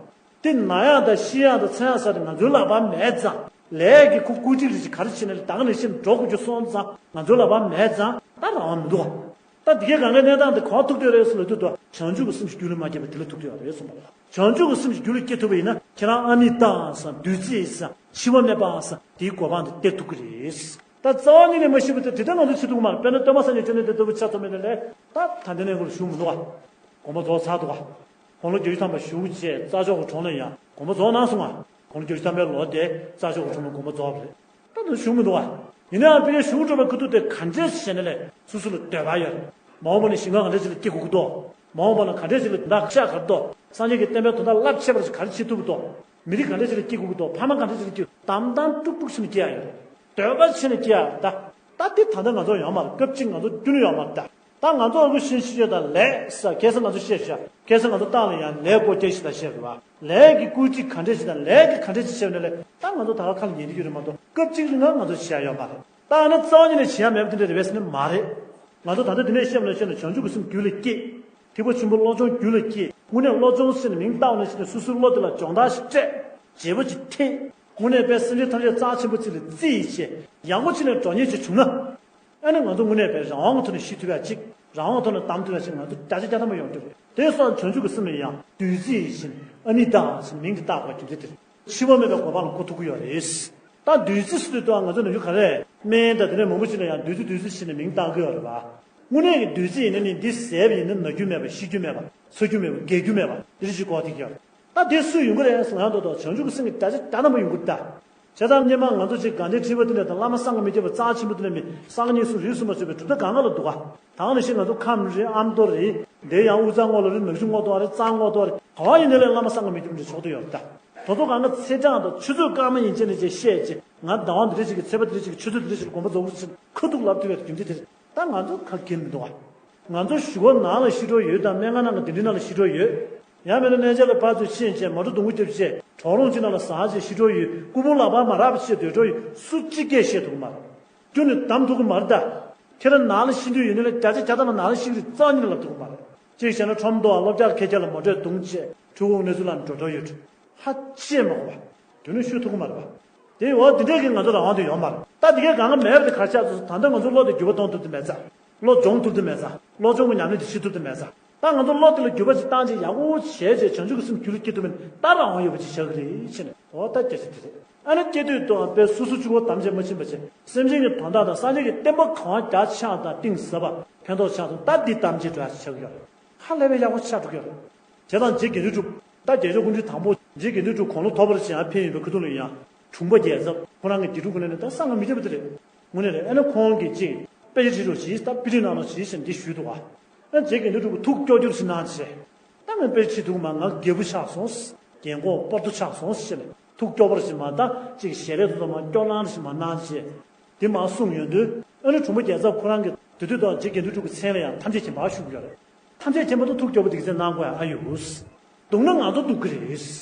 དེ་ན་ཡག་དང་ཤི་ཡག་དང་འཚོ་ཡག་ས་དེ་ང་ཚོའི་ལག་པར་མེད་ཙང་ལས་ཀྱི་ཁུ་བཀོད་སྒྲིག་རེ་ཞིག་ག་རེ་བྱས་ནས་ད་ག་ནས་ཤི་འགྲོ་དགོས་རྒྱུ་སོང་ཙང་ང་ཚོའི་ལག་པར་མེད་ཙང་ད་རང་དབང་མི་འདུག་བ། ད་འདི་གའི་གང་གའི་གནས་སྟངས་དེ་གང་ཐུག་བསྡད་རེད་ཟེར་ལ་དུས་དུ་བྱང་ཆུབ་ཀྱི་སེམས་ཤིག་རྒྱུད་ལ་མ་སྐྱེས་པ་དེ་ལ་ཐུག་བསྡད་ཡོད་རེད་གསུངས་པ་རེད། བྱང་ཆུབ་ཀྱི་སེམས་ཤིག་རྒྱུད་ལ་སྐྱེ་ཐུབ་པ་ཡིན་ན་ཁྱེད་རང་ཨ་ནི་ཏང་སང་བདུད་རྩི་སང་འཆི་བ་མེད་པའང་སང་དེའི་གོ་འཕང་དེ་སྟེར་ཐུབ་ཀྱི་རེད། ད་རྩ་བ་ཉིད་ནས་མ་ཤི་བ་དེ་དེ་ལྟར་ང་ཚོ་འཆི་ཐུབ་ཀྱི་མ་རེད། དཔེར་ན་སྟོན་པ་སངས་རྒྱས་བཅོམ་ལྡན་འདས་ལྟ་བུ་ཆགས་ཐུབ་མེད་ན་ལས་ད་ད་ལྟའི་གནས་སྐབས་ལ་བཞུགས་མི་འདུག་བ། དགོངས་པ་རྫོགས་ཚར་འདུག་བ། དགུང་ལོ་བརྒྱད་ཅུ་ཐམ་པ་བཞུགས་རྗེས་རྩྭ་མཆོག་གི་གྲོང་ལ་ཡང་དགོངས་པ་རྫོགས་གནང་སོང་ང་། དགུང་ལོ་བརྒྱད་ཅུ་ཐམ་པའི་ལོ་དེ་རྩྭ་མཆོག་གི་གྲོང་ལ་དགོངས་པ་རྫོགས་པ་རེད། ད་དུང་བཞུགས་མི་འདུག་བ། ཡིན་ནའང་དཔེར་ན་བཞུགས་འགྲོ་བའི་ཁ་ཐུག་དེ་ག་འདྲས་བྱས་ན་ལས་སོ་སོ་ལ་འདོད་པ་ཡོད་རེད། མ་འོངས་པ་ན་ཞིང་ཁམས་ག་འདྲས་ཅིག་ལ་སྐྱེ་དགོས་ཀྱི་འདུག་མ་འོངས་པ་ན་ག་འདྲས་ཅིག་ལ་དོན་དག་ཤ་ག་རེ་འདུག་སངས་རྒྱས་ཀྱི་བསྟན་པའི་དོན་དག་རླབས་ཆེ་བ་ཞིག་ག་རེ་བྱེད་ཐུབ་ཀྱི་འདུག་མི་རིགས་ག་འདྲས་ཅིག་ལ་སྐྱེ་དགོས་ཀྱི་འདུག་ཕ་མ་ག་འདྲས་ཅིག་ལ་སྐྱེ་དགོས་དམ་དམ་དཀྲུག་དཀྲུག་བྱས་ནས་སྐྱེ་ཡ་ཡོད་རེད། འདོད་པ་བྱས་ནས་སྐྱེ་ཡ་རེད་ད། ད་དེ་ད་ལྟ་ང་ཚོ་ཡོད་མ་རེད། སྐབས་གཅིག་ང་ཚོ་རྒྱུན་ཡོད་མ་རེད་ད། ད་ང་ཚོ་ཨ་ཁུ་ཤེས་ཤེས་ཡོད་དང་ལས་ས་ཁ་སང་ང་ཚོ་བཤད་ཤག་ཁ་སང་ང་ཚོ་ཏང་ལ་ཡང་ལས་སྒོ་རྒྱག་ཤིག་ད་བཤད་རེད་བ། ལས་ཀྱི་བཀོད་སྒྲིག་ག་འདྲས་ཤིག་དང་ལས་ཀྱི་ག་འདྲས་ཤིག་བྱས་ནས་ལས་ད་ང་ཚོ་ད་ག་ཁ་ལ་ཉན་གྱི་ཡོད་རེད་མ་གཏོགས་སྐབས་གཅིག་རིང་ང་ང་ཚོ་བྱས་ཡོད་མ་རེད། ད་ཨ་ན་རྩ་བ་ཉིད་ནས་བྱས་ཡ་མེད་པ་དེ་འདྲ་རེད་བས་ཟེར་ནི་མ་རེད། ང་ཚོ་ད་ལྟ་འདི་ནས་བཤད་ན་བཤད་ན་བྱང་ཆུབ་ཀྱི་སེམས་རྒྱུད་ལ་སྐྱེས། ཐེག་པ་ཆེན་པོ་བློ་སྦྱོང་རྒྱུད་ལ་སྐྱེས། དངོས་གནས་བློ་སྦྱོང་ཟེར་ནས་མིང་བཏགས་ནས་བྱས་ནས་སོ་སོའི་བློ་དེ་ལ་སྦྱོང་བརྡར་ཞིག་སྤྲད། བྱེད་པོ་ཅིག་འཐེན། དངོས་གནས་དཔེ་སེམས་ཅན་ཐམས་ཅད་རྩ་ཆེན་པོ་ཅིག་ལ་བརྩིས་བྱས་ཡག་པོ་ཅིག་ནས་འགྲོ་ཉེན་ཅིག་བྱུང་ན། ཨ་ནི་ང་ཚོ་དངོས་གནས་པའི་རང་དབང་གི་ཐོག་ནས་ཤི་ཐུབ་ཡ་ཅིག་རང་དབང་ཐོག་ནས་བདམས་ཐུབ་ཡ་ཅིག་ང་ཚོ་བརྒྱ་ཆ་བརྒྱ་ཐམ་པ་ཡོང་རྒྱུ་རེད། དེ་སོགས་བྱང་ཆུབ་ཀྱི་སེམས་ལ་ཡང་བདུད་རྩི་ཡིད་བཞིན་ཨ་ནི་ཏང་ཟེར་མིང་དེ་བཏགས་པ་རྒྱུ་མཚན་དེ་རེད། འཆི་བ་མེད་པའི་གོ་འཕང་ལ་འགོ་ཐུག་གི་ཡོད་རེད། ད་བདུད་རྩི་ཟེར་དུས་ད་ང་ཚོ་ནམ་རྒྱུན་ག་རེ་སྨན་དང་དེ་འདྲ་མང་པོ་ཞིག་ལ་ཡང་བདུད་རྩི་བདུད་རྩི་ཟེར་ནས་མིང་བཏགས་ཀྱི་ཡོད་རེད་པ། དངོས་གནས་ཀྱི་བདུད་རྩི་ཡིན་ན་ནི་འདི་ཟས་པ་ཡིན་ན་ན་རྒྱུ་མེད་པ་ཤི་རྒྱུ་མེད་པ་འཚོ་རྒྱུ་མེད་པ་རྒས་རྒྱུ་མེད་པ་འདི་རིགས་ཅིག་གོ་ཐིག་ཡོད། ད་དེ་སུས་ཡོང་གི་རེད་ཟེར་ན་ད་དུང་བྱང་ཆུབ་ཀྱི་སེམས་ཀྱི་བརྒྱ་ཆ་བརྒྱ་ཐམ་པ་ཡོང་གི་རེད་ད། བྱས་ཙང་སྔོན་མ་ང་ཚོ་ཅིག་དགའ་ལྡན་ཁྲི་པ་འདི་འདྲ་དང་བླ་མ་བསམ་གྱིས་མི་ཁྱབ་པ་རྩ་ཆེན་པོ་འདི་འདྲ་མི་སངས་རྒྱས་གཉིས་གསུམ་རིས་སུ་མ་ཆད་པའི་གྲུབ་མཐའ་གང་ག་ལ་འདུག་ག་ད་ག་ནང་བཞིན་ང་ཚོ་ཁམས་རེད། ཨ་མདོ་རེད། དེ་ཡང་དབུས་གཙང་ངོགས་ལ་རེད། ནག་ཆུ་ངོགས་གཏོགས་རེད། གཙང་ངོགས་གཏོགས་རེད། ག་བ་ཡིན་ནའི་བླ་མ་བསམ་གྱིས་མི་ཁྱབ་པ་འདྲ་ཕྱོགས་བསྡུས་ཡོད་རེད་ད། དེ་ཚོ་གང་ག་ཚེས་གྲངས་དང་ཆུ་ཚོད་སྐར་མ་ཡན་ཆད་ནས་བཅས་བཤད་ཅིག་ང་ཟླ་བ་འདི་འདྲ་ཞིག་གི་ཚེས་པ་འདི་འདྲ་ཞིག་གི་ཆུ་ཚོད་འདི་འདྲ་ཞིག་ལ་དགོངས་པ་རྫོགས་ཀྱི་ཟེར་ཁ་ཐུག་ལབ་ཐུབ་ཡ་རྒྱུ་མཚན་དེ་རེད། ད་ང་ཚོ་ག་གེ་མི་འདུག་བ། ང་ཚོ་གཞུག་གུ་ནང་ལ་ཤི་འགྲོ་ཡོད་དང་སྨན་ཁང་ནང་གི་སྡིངས་ཆ་ནང་ལ་ཤི་འགྲོ་ཡོད། ཡང་མིན་ན་གནས་མཇལ་ལ་ཕར་ཚུར་ཕྱིན་བྱས་མ་འགྲོ་སྡོང་པོ་རྒྱབ་བྱས་གྲོག་རོང་གཅིག་ནང་ལ་ཟག་བྱས་ཤི་འགྲོ་ཡོད། སྐུ་ཕུང་ལག་པར་མ་རག་པ་བྱས་སྡོད་འགྲོ་ཡོད། སུ་གཅིག་སྐད་བཤད་ཐུབ་ཀྱི་མ་རེད། ཁྱོན་ནས་བདམས་ཐུབ་ཀྱི་མ་རེད་ད། ཁྱེད་རང་ནང་ལ་ཤི་འདོད་ཡོད་ན་ལ་བརྒྱ་ཆ་བརྒྱ་ཐམ་པ་ནང་ལ་ཤི་གི་རེད་རྩ་བ་ཉིད་ནས་ལབ་ཐུབ་ཀྱི་མ་རེད། གཅིག་བྱས་ན་ཁྲོམ་དུའང་སློབ་གྲྭར་ཁྱེད་ཅག་ལ་མོ་ཊས་བརྡུངས་བྱས་འཕྲུལ་འཁོར་གནས་ཚུལ་ལ་འགྲོ་འགྲོ་ཡོད། ཧ་ཅང་མ་གོ་བ། དོན་ནི་ཤོད་ཐུབ་ཀྱི་མ་རེད་པ། དེ་འོ་དེ་འདྲས་ཀྱི་ང་ཚོ་རང་དབང་དེ་ཡོད་མ་རེད། ད་དེ་གའི་གང་ག་མེད་པ་དེ་ག་ཆགས་སོང་། ད་ལྟ་ང་ཚོ་བློ་དེ་འགྱུར་བ་གཏོང་ཐུབ་དེ་མེད་ཙང་། བློ་སྦྱོང་ཐུབ་དེ་མེད་ཙང་། བློ་སྦྱོང་གི་ཉམས་ལེན་དེ་བྱེད་ཐུབ་དེ་མེད་ཙང་། ད་ང་ཚོ་བློ་དེ་ལ་འགྱུར་བ་ཅིག་བཏང་རྗེས་ཡག་པོ་བྱས་རྗེས་བྱང་ཆུབ་ཀྱི་སེམས་རྒྱུད་ལ་སྐྱེ་ཐུབ་མིན་ད་རང་དབང་ཡོད་པ་ཅིག་བྱ་གི་རེད་ཕྱིན་ནས་འོ་ད་སྐད་ཆ་དེ་རེད། ཨ་ནི་སྐྱེ་དུས་དང་དཔེ་སོ་སོ་གཅིག་པོ་དམ་བཅས་མ་ཕྱིན་པ་བྱས་སེམས་ཅན་གྱི་དོན་དག་དང་སངས་རྒྱས་ཀྱི་བསྟན་པ་གང་རྒྱ་ཆགས་དང་གཏིང་ཟབ་པ་ཕན་ཐོགས་ཆགས་སོང་། ད་འདི་དམ་བཅས་འགྲོ་ཡག་ཆགས་ཀྱི་ཡོད་རེད། ཧ་ལས་པའི་ཡག་པོ་ཆགས་འགྲོ་གི་ཡོད་རེད། བྱས་ཙང་རྗེ་དགེ་འདུན་གྲུབ། ད་རྒྱལ་མཆོག་སྐུ་ཕྲེང་དང་པོ་རྗེ་དགེ་འདུན་གྲུབ་དགུང་ལོ་མཐོ་པོར་ཕྱིན་ཡར་ཕེབས་ཡོད་པའི་ཁ་ཐུག་ལ་ཡང་དྲུང་པ་རྒྱལ་ཚབ་ཁོ་རང་གི་དགེ་ཕྲུག་ཁོ་ན་ནས་ད་བསམ་གྱིས་མི་ཁྱབ་པ་དེ་རེད། དངོས་གནས་རེད། ཨ་ནི་ཁོང་གིས་ཅིག་དཔེ་ཆ་ཁྲིད་རོགས་གྱིས། ད་དཔེ་ཁྲིད་གནང་རོགས་གྱིས་ཟེར་འདི་ཞུས་འདུག་ག་ཨ་རྗེ་དགེ་འདུན་གྲུབ་ཀྱིས་ཐུགས་སྐྱོ་སྐྱོ་ཞིག་གནང་བྱས། ད་ངས་དཔེ་ཁྲིད་ཐུབ་མ། ང་རྒད་པོ་ཆགས་སོང་། རྒན་གོག་སྤར་ཏོ་ཆགས་སོང་ཟེར་ནས། ཐུགས་སྐྱོ་པོ་ཞིག་མ་གཏོགས་ཅིག་ཞལ་རས་དེ་ཚོ་མ་སྐྱོ་སྣང་ཞིག་མ་གནང་བྱས། དེ་མ་གསུངས་ཡོང་དུས་ཨ་ནི་དྲུང་པ་རྒྱལ་ཚབ་ཁོ་རང་གིས་དེ་དུས་དང་རྗེ་དགེ་འདུན་གྲུབ་ཀྱི་མཚན་ལ་ཡང་ཐམས་ཅད་མཁྱེན་པ་ཞུ་གི་ཡོད་རེད། ཐམས་ཅད་མཁྱེན་པ་དང་ཐུགས་སྐྱོ་པོ་དེ་ག་ཚད་གནང་དགོས་ཡ་ཨ་ཡོད། སྡུག་ན་ང་ཚོ་སྡུག་གི་རེད།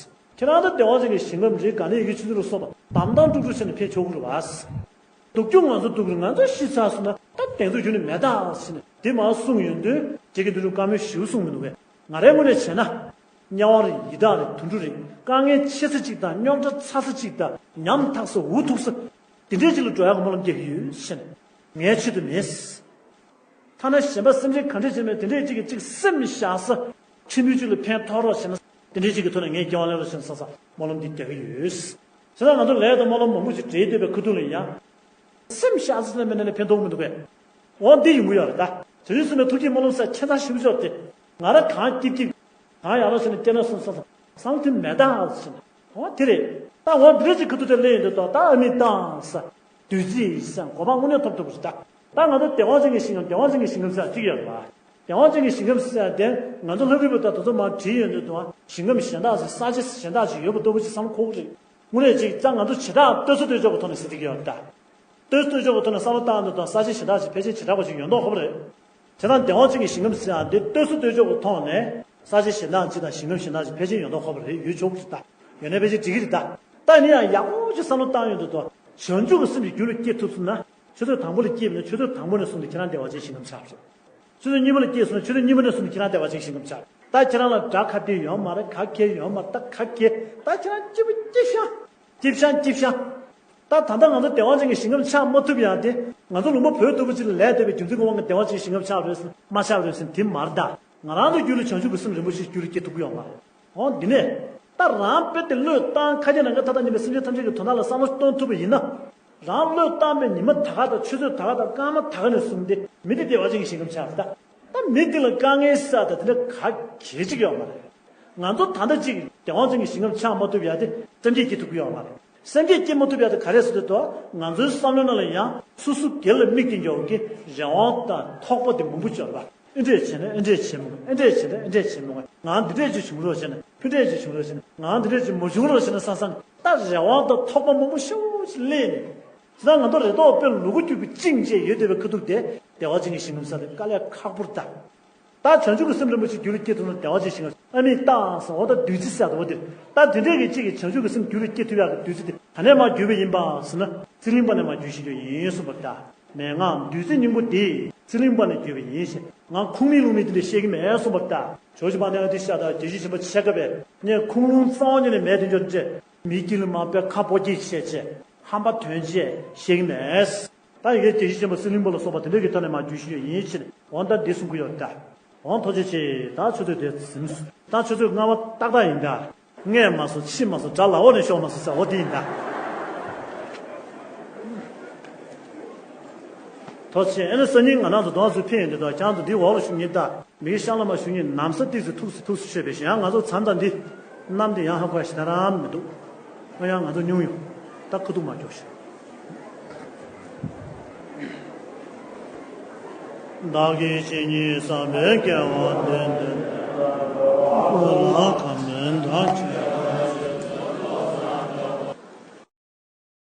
ཁྱེད་རང་ཚོ་བདེ་བ་ཅན་གྱི་ཞིང་ཁམས་རེད། ག་ནས་ཡི་གེ་ཆུ་ཚོད་ལ་སོགས་པ་དམ་དམ་དཀྲུག་དཀྲུག་བྱས་ནས་ཕེབས་ཆོག་གི་རེད་བ། སྡུག་རྒྱུ་ང་ཚོ་སྡུག་རེད། ང་ཚོ་ཤི་ཚར་སོང་ན་ད་གདེང་ཚོད་རྒྱུ་ནི་མེད་ད་ཟེར་ནས་དེ་མ་གསུངས་ཡོང་དུས་རྗེ་དགེ་འདུན་གྲུབ་བཀའ་མོལ་ཞིབ་གསུངས་མི་འདུག་གས། ང་རའི་ངོས་ནས་བྱས་ན། དམྱལ་བ་རེད། ཡི་དྭགས་རེད། དུད་འགྲོ་རེད། དཀའ་ངལ་ཆེ་ས་གཅིག་དང་རྙོག་དྲ་ཚ་ས་གཅིག་དང་ཉམ་ཐག་ས་འུ་ཐུག་ས། དེ་འདྲའི་གཅིག་ལ་འགྲོ་ཡག་གི་སྨོན་ལམ་རྒྱག་གི་ཡོད་ཟེར་ནས། ངའི་ཆེད་དུ་མེད། ཐ་ན་གཞན་པ་སེམས་ཅན་ག་འདྲ་བྱས་མེད་དེ་འདྲའི་གཅིག་གིས་གཅིག་སེམས་བཞག་ས། ཁྲིམས་ཡུལ་གཅིག་ལ་ཕན་ཐོགས་རོགས་བྱས་ན་དེ་འདྲའི་གཅིག་གི་ཐོག་ནས་ངས་སྐྱེ་བ་ལེན་རོགས་བྱས་ན་བསམ་བསམ་སྨོན་ལམ་འདི་རྒྱག་གི་ཡོད། བྱས་ཙང་ང་ཚོ་ལས་དང་སྨོན་ལམ་མང་པོ་ཞིག་བྲིས་བསྡད་པའི་ཁ་ཐུག་ལ་ཡང་། སེམས་བཞག་ས་ལ་མེད་ན་ལས་ཕན་ཐོགས་མི་འདུག་གས། འོ་འདི་ཡོང་གི་ཡོད་རེད་ད། བྱང་ཆུབ་སེམས་དཔའི་ཐུགས་བསྐྱེད་སྨོན་ལམ་ཟེར་ཁྱད་མཚར་ཞིག་ཤོར་ཏེ། ང་རང་གང་སྐྱིད་སྐྱིད། གང་ཡག་ལོ་ཟེར་ནས་སྐྱེ་ན་སོང་སོང་སོང་། བསམ་དུས་མེད་ད་ཟེར་ནས། འོ་དེ་རེད། ད་འོ་འདི་རེད་ཅིག་ཁ་ཐུག་དེ་ལེན་ཡོང་དུས་ད་ད་ཨ་མི་བཏང་ས། བདུད་རྩི་ཟེར་གོ་འཕང་དངོས་གནས་ཐོབ་ཐུབ་པ་ཞིག་ད། ད་ང་ཚོ་བདེ་བ་ཅན་གྱི་ཞིང་ཁམས་བདེ་བ་ཅན་གྱི་ཞིང་ཁམས་ཟེར་གཅིག་ཡོད་རེད་བ། བདེ་བ་ཅན་གྱི་ཞིང་ཁམས་ཟེར་དེ་ང་ཚོ་ལྷ་རིས་པ་ད་དེ་ཚོ་མར་བྲིས་ཡོང་དུས་ད་ཞིང་ཁམས་གཞན་དག་ཟེར་ས་ཆ་གཞན་དག་ཅིག་ཡོད་པ་ལྟ་བུ་ཅིག་བསམ་བློ་འཁོར་གི་རེད། དངོས་གནས་ཅིག་ད་ང་ཚོ་བྱེ་བྲག་ལྟོས་ས་ལྟོས་འཇོག་གི་ཐོག་ནས་ཟེར་གྱི་ཡོད་རེད་ད། ལྟོས་ལྟོས་འཇོག་གི་ཐོག་ནས་བསམ་བློ་བཏང་དུས་དང་ས་ཆ་གཞན་དག་ཅིག་ཕལ་ཆེར་བྱེ་བྲག་པ་ཅིག་ཡོད་མདོག་ཁ་པོ་རེད། བྱས་ཙང་བདེ་བ་ཅན་གྱི་ཞིང་ཁམས་ཟེར་ཡང་འདི་ལྟོས་ས་ལྟོས་འཇོག་གི་ཐོག་ནས་ས་ཆ་གཞན་དག་ཅིག་དང་ཞིང་ཁམས་གཞན་དག་ཅིག་ཕལ་ཆེར་ཡོད་མདོག་ཁ་པོ་རེད། ཡོད་ཆོག་གི་རེད་ད། ཡོད་ན་ཕལ་ཆེར་འགྲིག་གི་རེད་ད། ད་ཡིན་ན་ཡང་ཡག་པོ་ཅིག་བསམ་བློ་བཏང་ཡོང་དུས་དང་བྱང་ཆུབ་ཀྱི་སེམས་ཀྱི་རྒྱུད་ལ་སྐྱེ་ཐུབ་སོང་ན་ཆུ་ཚོད་དང་པོ་ལ་སྐྱེས་པ་ན་ཆུ་ཚོད་དང་པོ་ནས་བཟུང་སྟེ་ཁྱེད་རང་བདེ་བ་ཅན་ཞིང་ཁམས་ཆགས་པ་རེད། ཆུ་ཚོད་གཉིས་པ་ལ་སྐྱེས་སོང་ན་ཆུ་ཚོད་གཉིས་པ་ནས་བཟུང་སྟེ་ཁྱེད་རང་བདེ་བ་ཅན་ཞིང་ཁམས་ཆགས། ད་ཁྱེད་རང་ལ་དགྲ་ཁ་གཏད་ཡོད་མ་རེད། ག་གེ་ཡོད་མ་རེད། ད་ག་གེ་ད་ཁྱེད་རང་སྐྱིད་པོ་སྐྱིད་ཤང་། སྐྱིད་ཤང་སྐྱིད་ཤང་། ད་ད་ལྟ་ང་ཚོ་བདེ་བ་ཅན་གྱི་ཞིང་ཁམས་ཆགས་མ་ཐུབ་ཡང་དེ་ང་ཚོ་ལུང་པ་བོད་ལྟ་བུ་ཅིག་ལ་ལས་བསྡད་པའི་རྒྱུ་མཚན་གྱི་དབང་གིས་བདེ་བ་ཅན་ཞིང་ཁམས་ཆགས་རེད་ཟེར་མ་ཆགས་རེད་ཟེར་དེ་མ་རེད་ད། ང་རང་ཚོ་རྒྱུད་ལ་བྱང་ཆུབ་ཀྱི་སེམས་རིན་པོ་ཆེ་རྒྱུད་ལ་སྐྱེ་ཐུབ་ཀྱི་ཡོད་མ་རེད། འོ་འདི་ནས། ད་རང་དཔེ་དེ་བློས་བཏང་ཁ་རྗེ་ནམ་མཁའ་མཐའ་དག་གནས་པའི་སེམས་ཅན་ཐམས་ཅད་ཀྱི་དོན་དག་ལ་བསམ་བློ་གཏོང་ཐུབ་པ་ཡིན་ན། རང་བློས་བཏང་པའི་ཉི་མ་ད་ག་དང་ཆུ་ཚོད་ད་ག་དང་སྐར་མ་ད་ག་ནས་བཟུང་སྟེ་མི་དེ་བདེ་བ་ཅན་གྱི་ཞིང་ཁམས་ཆགས་རེད་ད། ད་མི་དེ་ལ་དཀའ་ངལ་བསགས་དང་དེ་འདྲ་ག་གེ་གཅིག་ཡོད་མ་རེད། ང་ཚོ་ད་ལྟ་གཅིག་བདེ་བ་ཅན་གྱི་ཞིང་ཁམས་ཆགས་མ་ཐུབ་ཡ་དེ་སེམས་བསྐྱེད་སྐྱེ་ཐུབ་ཀྱི་ཡོད་མ་རེད། སེམས་བསྐྱེད་སྐྱེ་མ་ཐུབ་ཡ་དེ་ག་རེ་ཟེར་དུས་ང་ཚོའི་བསམ་བློའི་ནང་ལ་ཡང་སོ་སོ་སྒེར་ལ་དམིགས་ཏེ་འཇོག་གི་རེ་བ་དང་ཐོགས་པ་དེ་མང་པོ་བྱོས་པ། ཨེ་འདྲས་བྱས་ན་ཨེ་འདྲས་བྱེད་མི་དགོས། ཨེ་འདྲས་བྱས་ན་ཨེ་འདྲས་བྱེད་མི་དགོས། ང་འདི་འདྲས་ཅིག་བྱུང་རོགས་བྱས་ན་ཕུ་འདྲས་ཅིག་བྱུང་རོགས་བྱས་ན་ང་འདི་འདྲས་ཅིག་མ་བྱུང་རོགས་བྱས་ན་བསམ་བསམ་ད་རེ་བ་དང་ཐོགས་པ་མང་པོ་ཤོག་ཅིག་སླེབས་ནས། ད་ང་ཚོ་རེ་དོགས་དཔེ་ལུ་གུ་རྒྱུད་ཀྱི་བཅིངས་བཅས་ཡོད་བསྡད་པའི་ཁ་ཐུག་དེ་བདེ་བ་ཅན་གྱི་ཞིང་ཁམས་ས་དེ་དཀའ་ལས་ཁག་པོ་རེད་ད། ད་བྱང་ཆུབ་ཀྱི་སེམས་རིན་པོ་ཆེ་རྒྱུད་ལ་སྐྱེ་ཐུབ་ན་བདེ་བ་ཅན་ཞིང་ཁམས་ཨ་མི་རྟགས་སོ་འོ་ད་བདུད་རྩི་ཟེར་དོ་འོ་དེ་ད་དེ་འདྲས་ཀྱི་གཅིག་གིས་བྱང་ཆུབ་ཀྱི་སེམས་རྒྱུད་ལ་སྐྱེ་ཐུབ་ཡག་གི་བདུད་རྩི་དེ་ག་ནས་མར་བརྒྱུད་པ་ཡིན་པ་ཟེར་ན་ཚེ་རིང་པ་ནས་མར་བརྒྱུད་བཞིན་ཡོད་ཡིན་གསུངས་པ་རེད་ད། མན་ངག་བདུད་རྩི་སྙིང་པོ་འདི་ཚེ་རིང་པ་ནས་བརྒྱུད་པ་ཡིན་ཞེས་ང་ཁུངས་མེད་ལུང་མེད་དེ་འདྲས་བཤད་ཀྱི་མེད་གསུངས་པ་རེད་ད། ཇོ་བོ་རྗེ་འབངས་ཏེ་ཨ་ཏི་ཤ་དང་རྒྱལ་སྲས་ཆེན་པོ་ཆེ་ཁ་བས་ངས་ཁུངས་ལུང་རྩ་བ་ཉིད་ནས་མེད་དེ་འཇོག་ཅེས། མི་དཀྱིལ་མ་དཔེ་ཁ་སྤོ་སྐྱེས་བཤད་ཅེས་ཧམ་པ་དོན་ཅེས་བཤད་ཀྱི་མེད། ད་ཡི་གེ་རྒྱལ་སྲས་ཆེན་པོ་གསེར་གླིང་པ་ལ་སོགས་པ་དེ་འདྲ་གི་ཐོག་ནས་མར་བརྒྱུད་བཞིན་ཡོད་ཡིན་ཕྱིར་འོང་ད་འདི་གསུང་གི་ཡོད་ད། འོང་ཐུགས་རྗེ་ཆེ། ད་ཆུ་ཚོད་དེ་ཟིན་སོང་། ད་ཆུ་ཚོད་ལྔ་པ་ཏག་ཏག་ཡིན་ད། སྔས་མ་སོང་ཕྱི་མ་སོང་དགྲ་ལ་འོག་ནས་ཤོར་མ་སོང་ཟེར་འོ་དེ་ཡིན་ད། ཐུགས་རྗེ་ཆེ། ཨེ་ནི་སང་ཉིན་ང་རང་ཚོ་དོང་ཚོ་ཕེབས་ཡོང་དུས་ད་ཁྱང་ཚོ་འདི་འོག་ལ་བཞུགས་ཉིན་ད། མི་ཤང་ལ་མ་བཞུགས་ཉིན་ནམ་ས་ཏིག་ཙི་ཐུགས་སུ་ཐུགས་སུ་ཆུད་པའི་ཞིང་ཡང་ང་ཚོ་མཚམས་དང་འདི། གནམ་འདི་ཡང་ཧ་གོ་ཞེ་དྲག་རང་མི་འདུག་ཨ་ཡང་ང་ཚོ་སྙུང་ཡོང་། ད་ཁུ་ཐུག་མ་སྐྱོ་ཞིག་བདག་གིས་ཇི་སྙེད་བསམ་པའི་དགེ་བ་འདུན་འདུན་ལ་གང་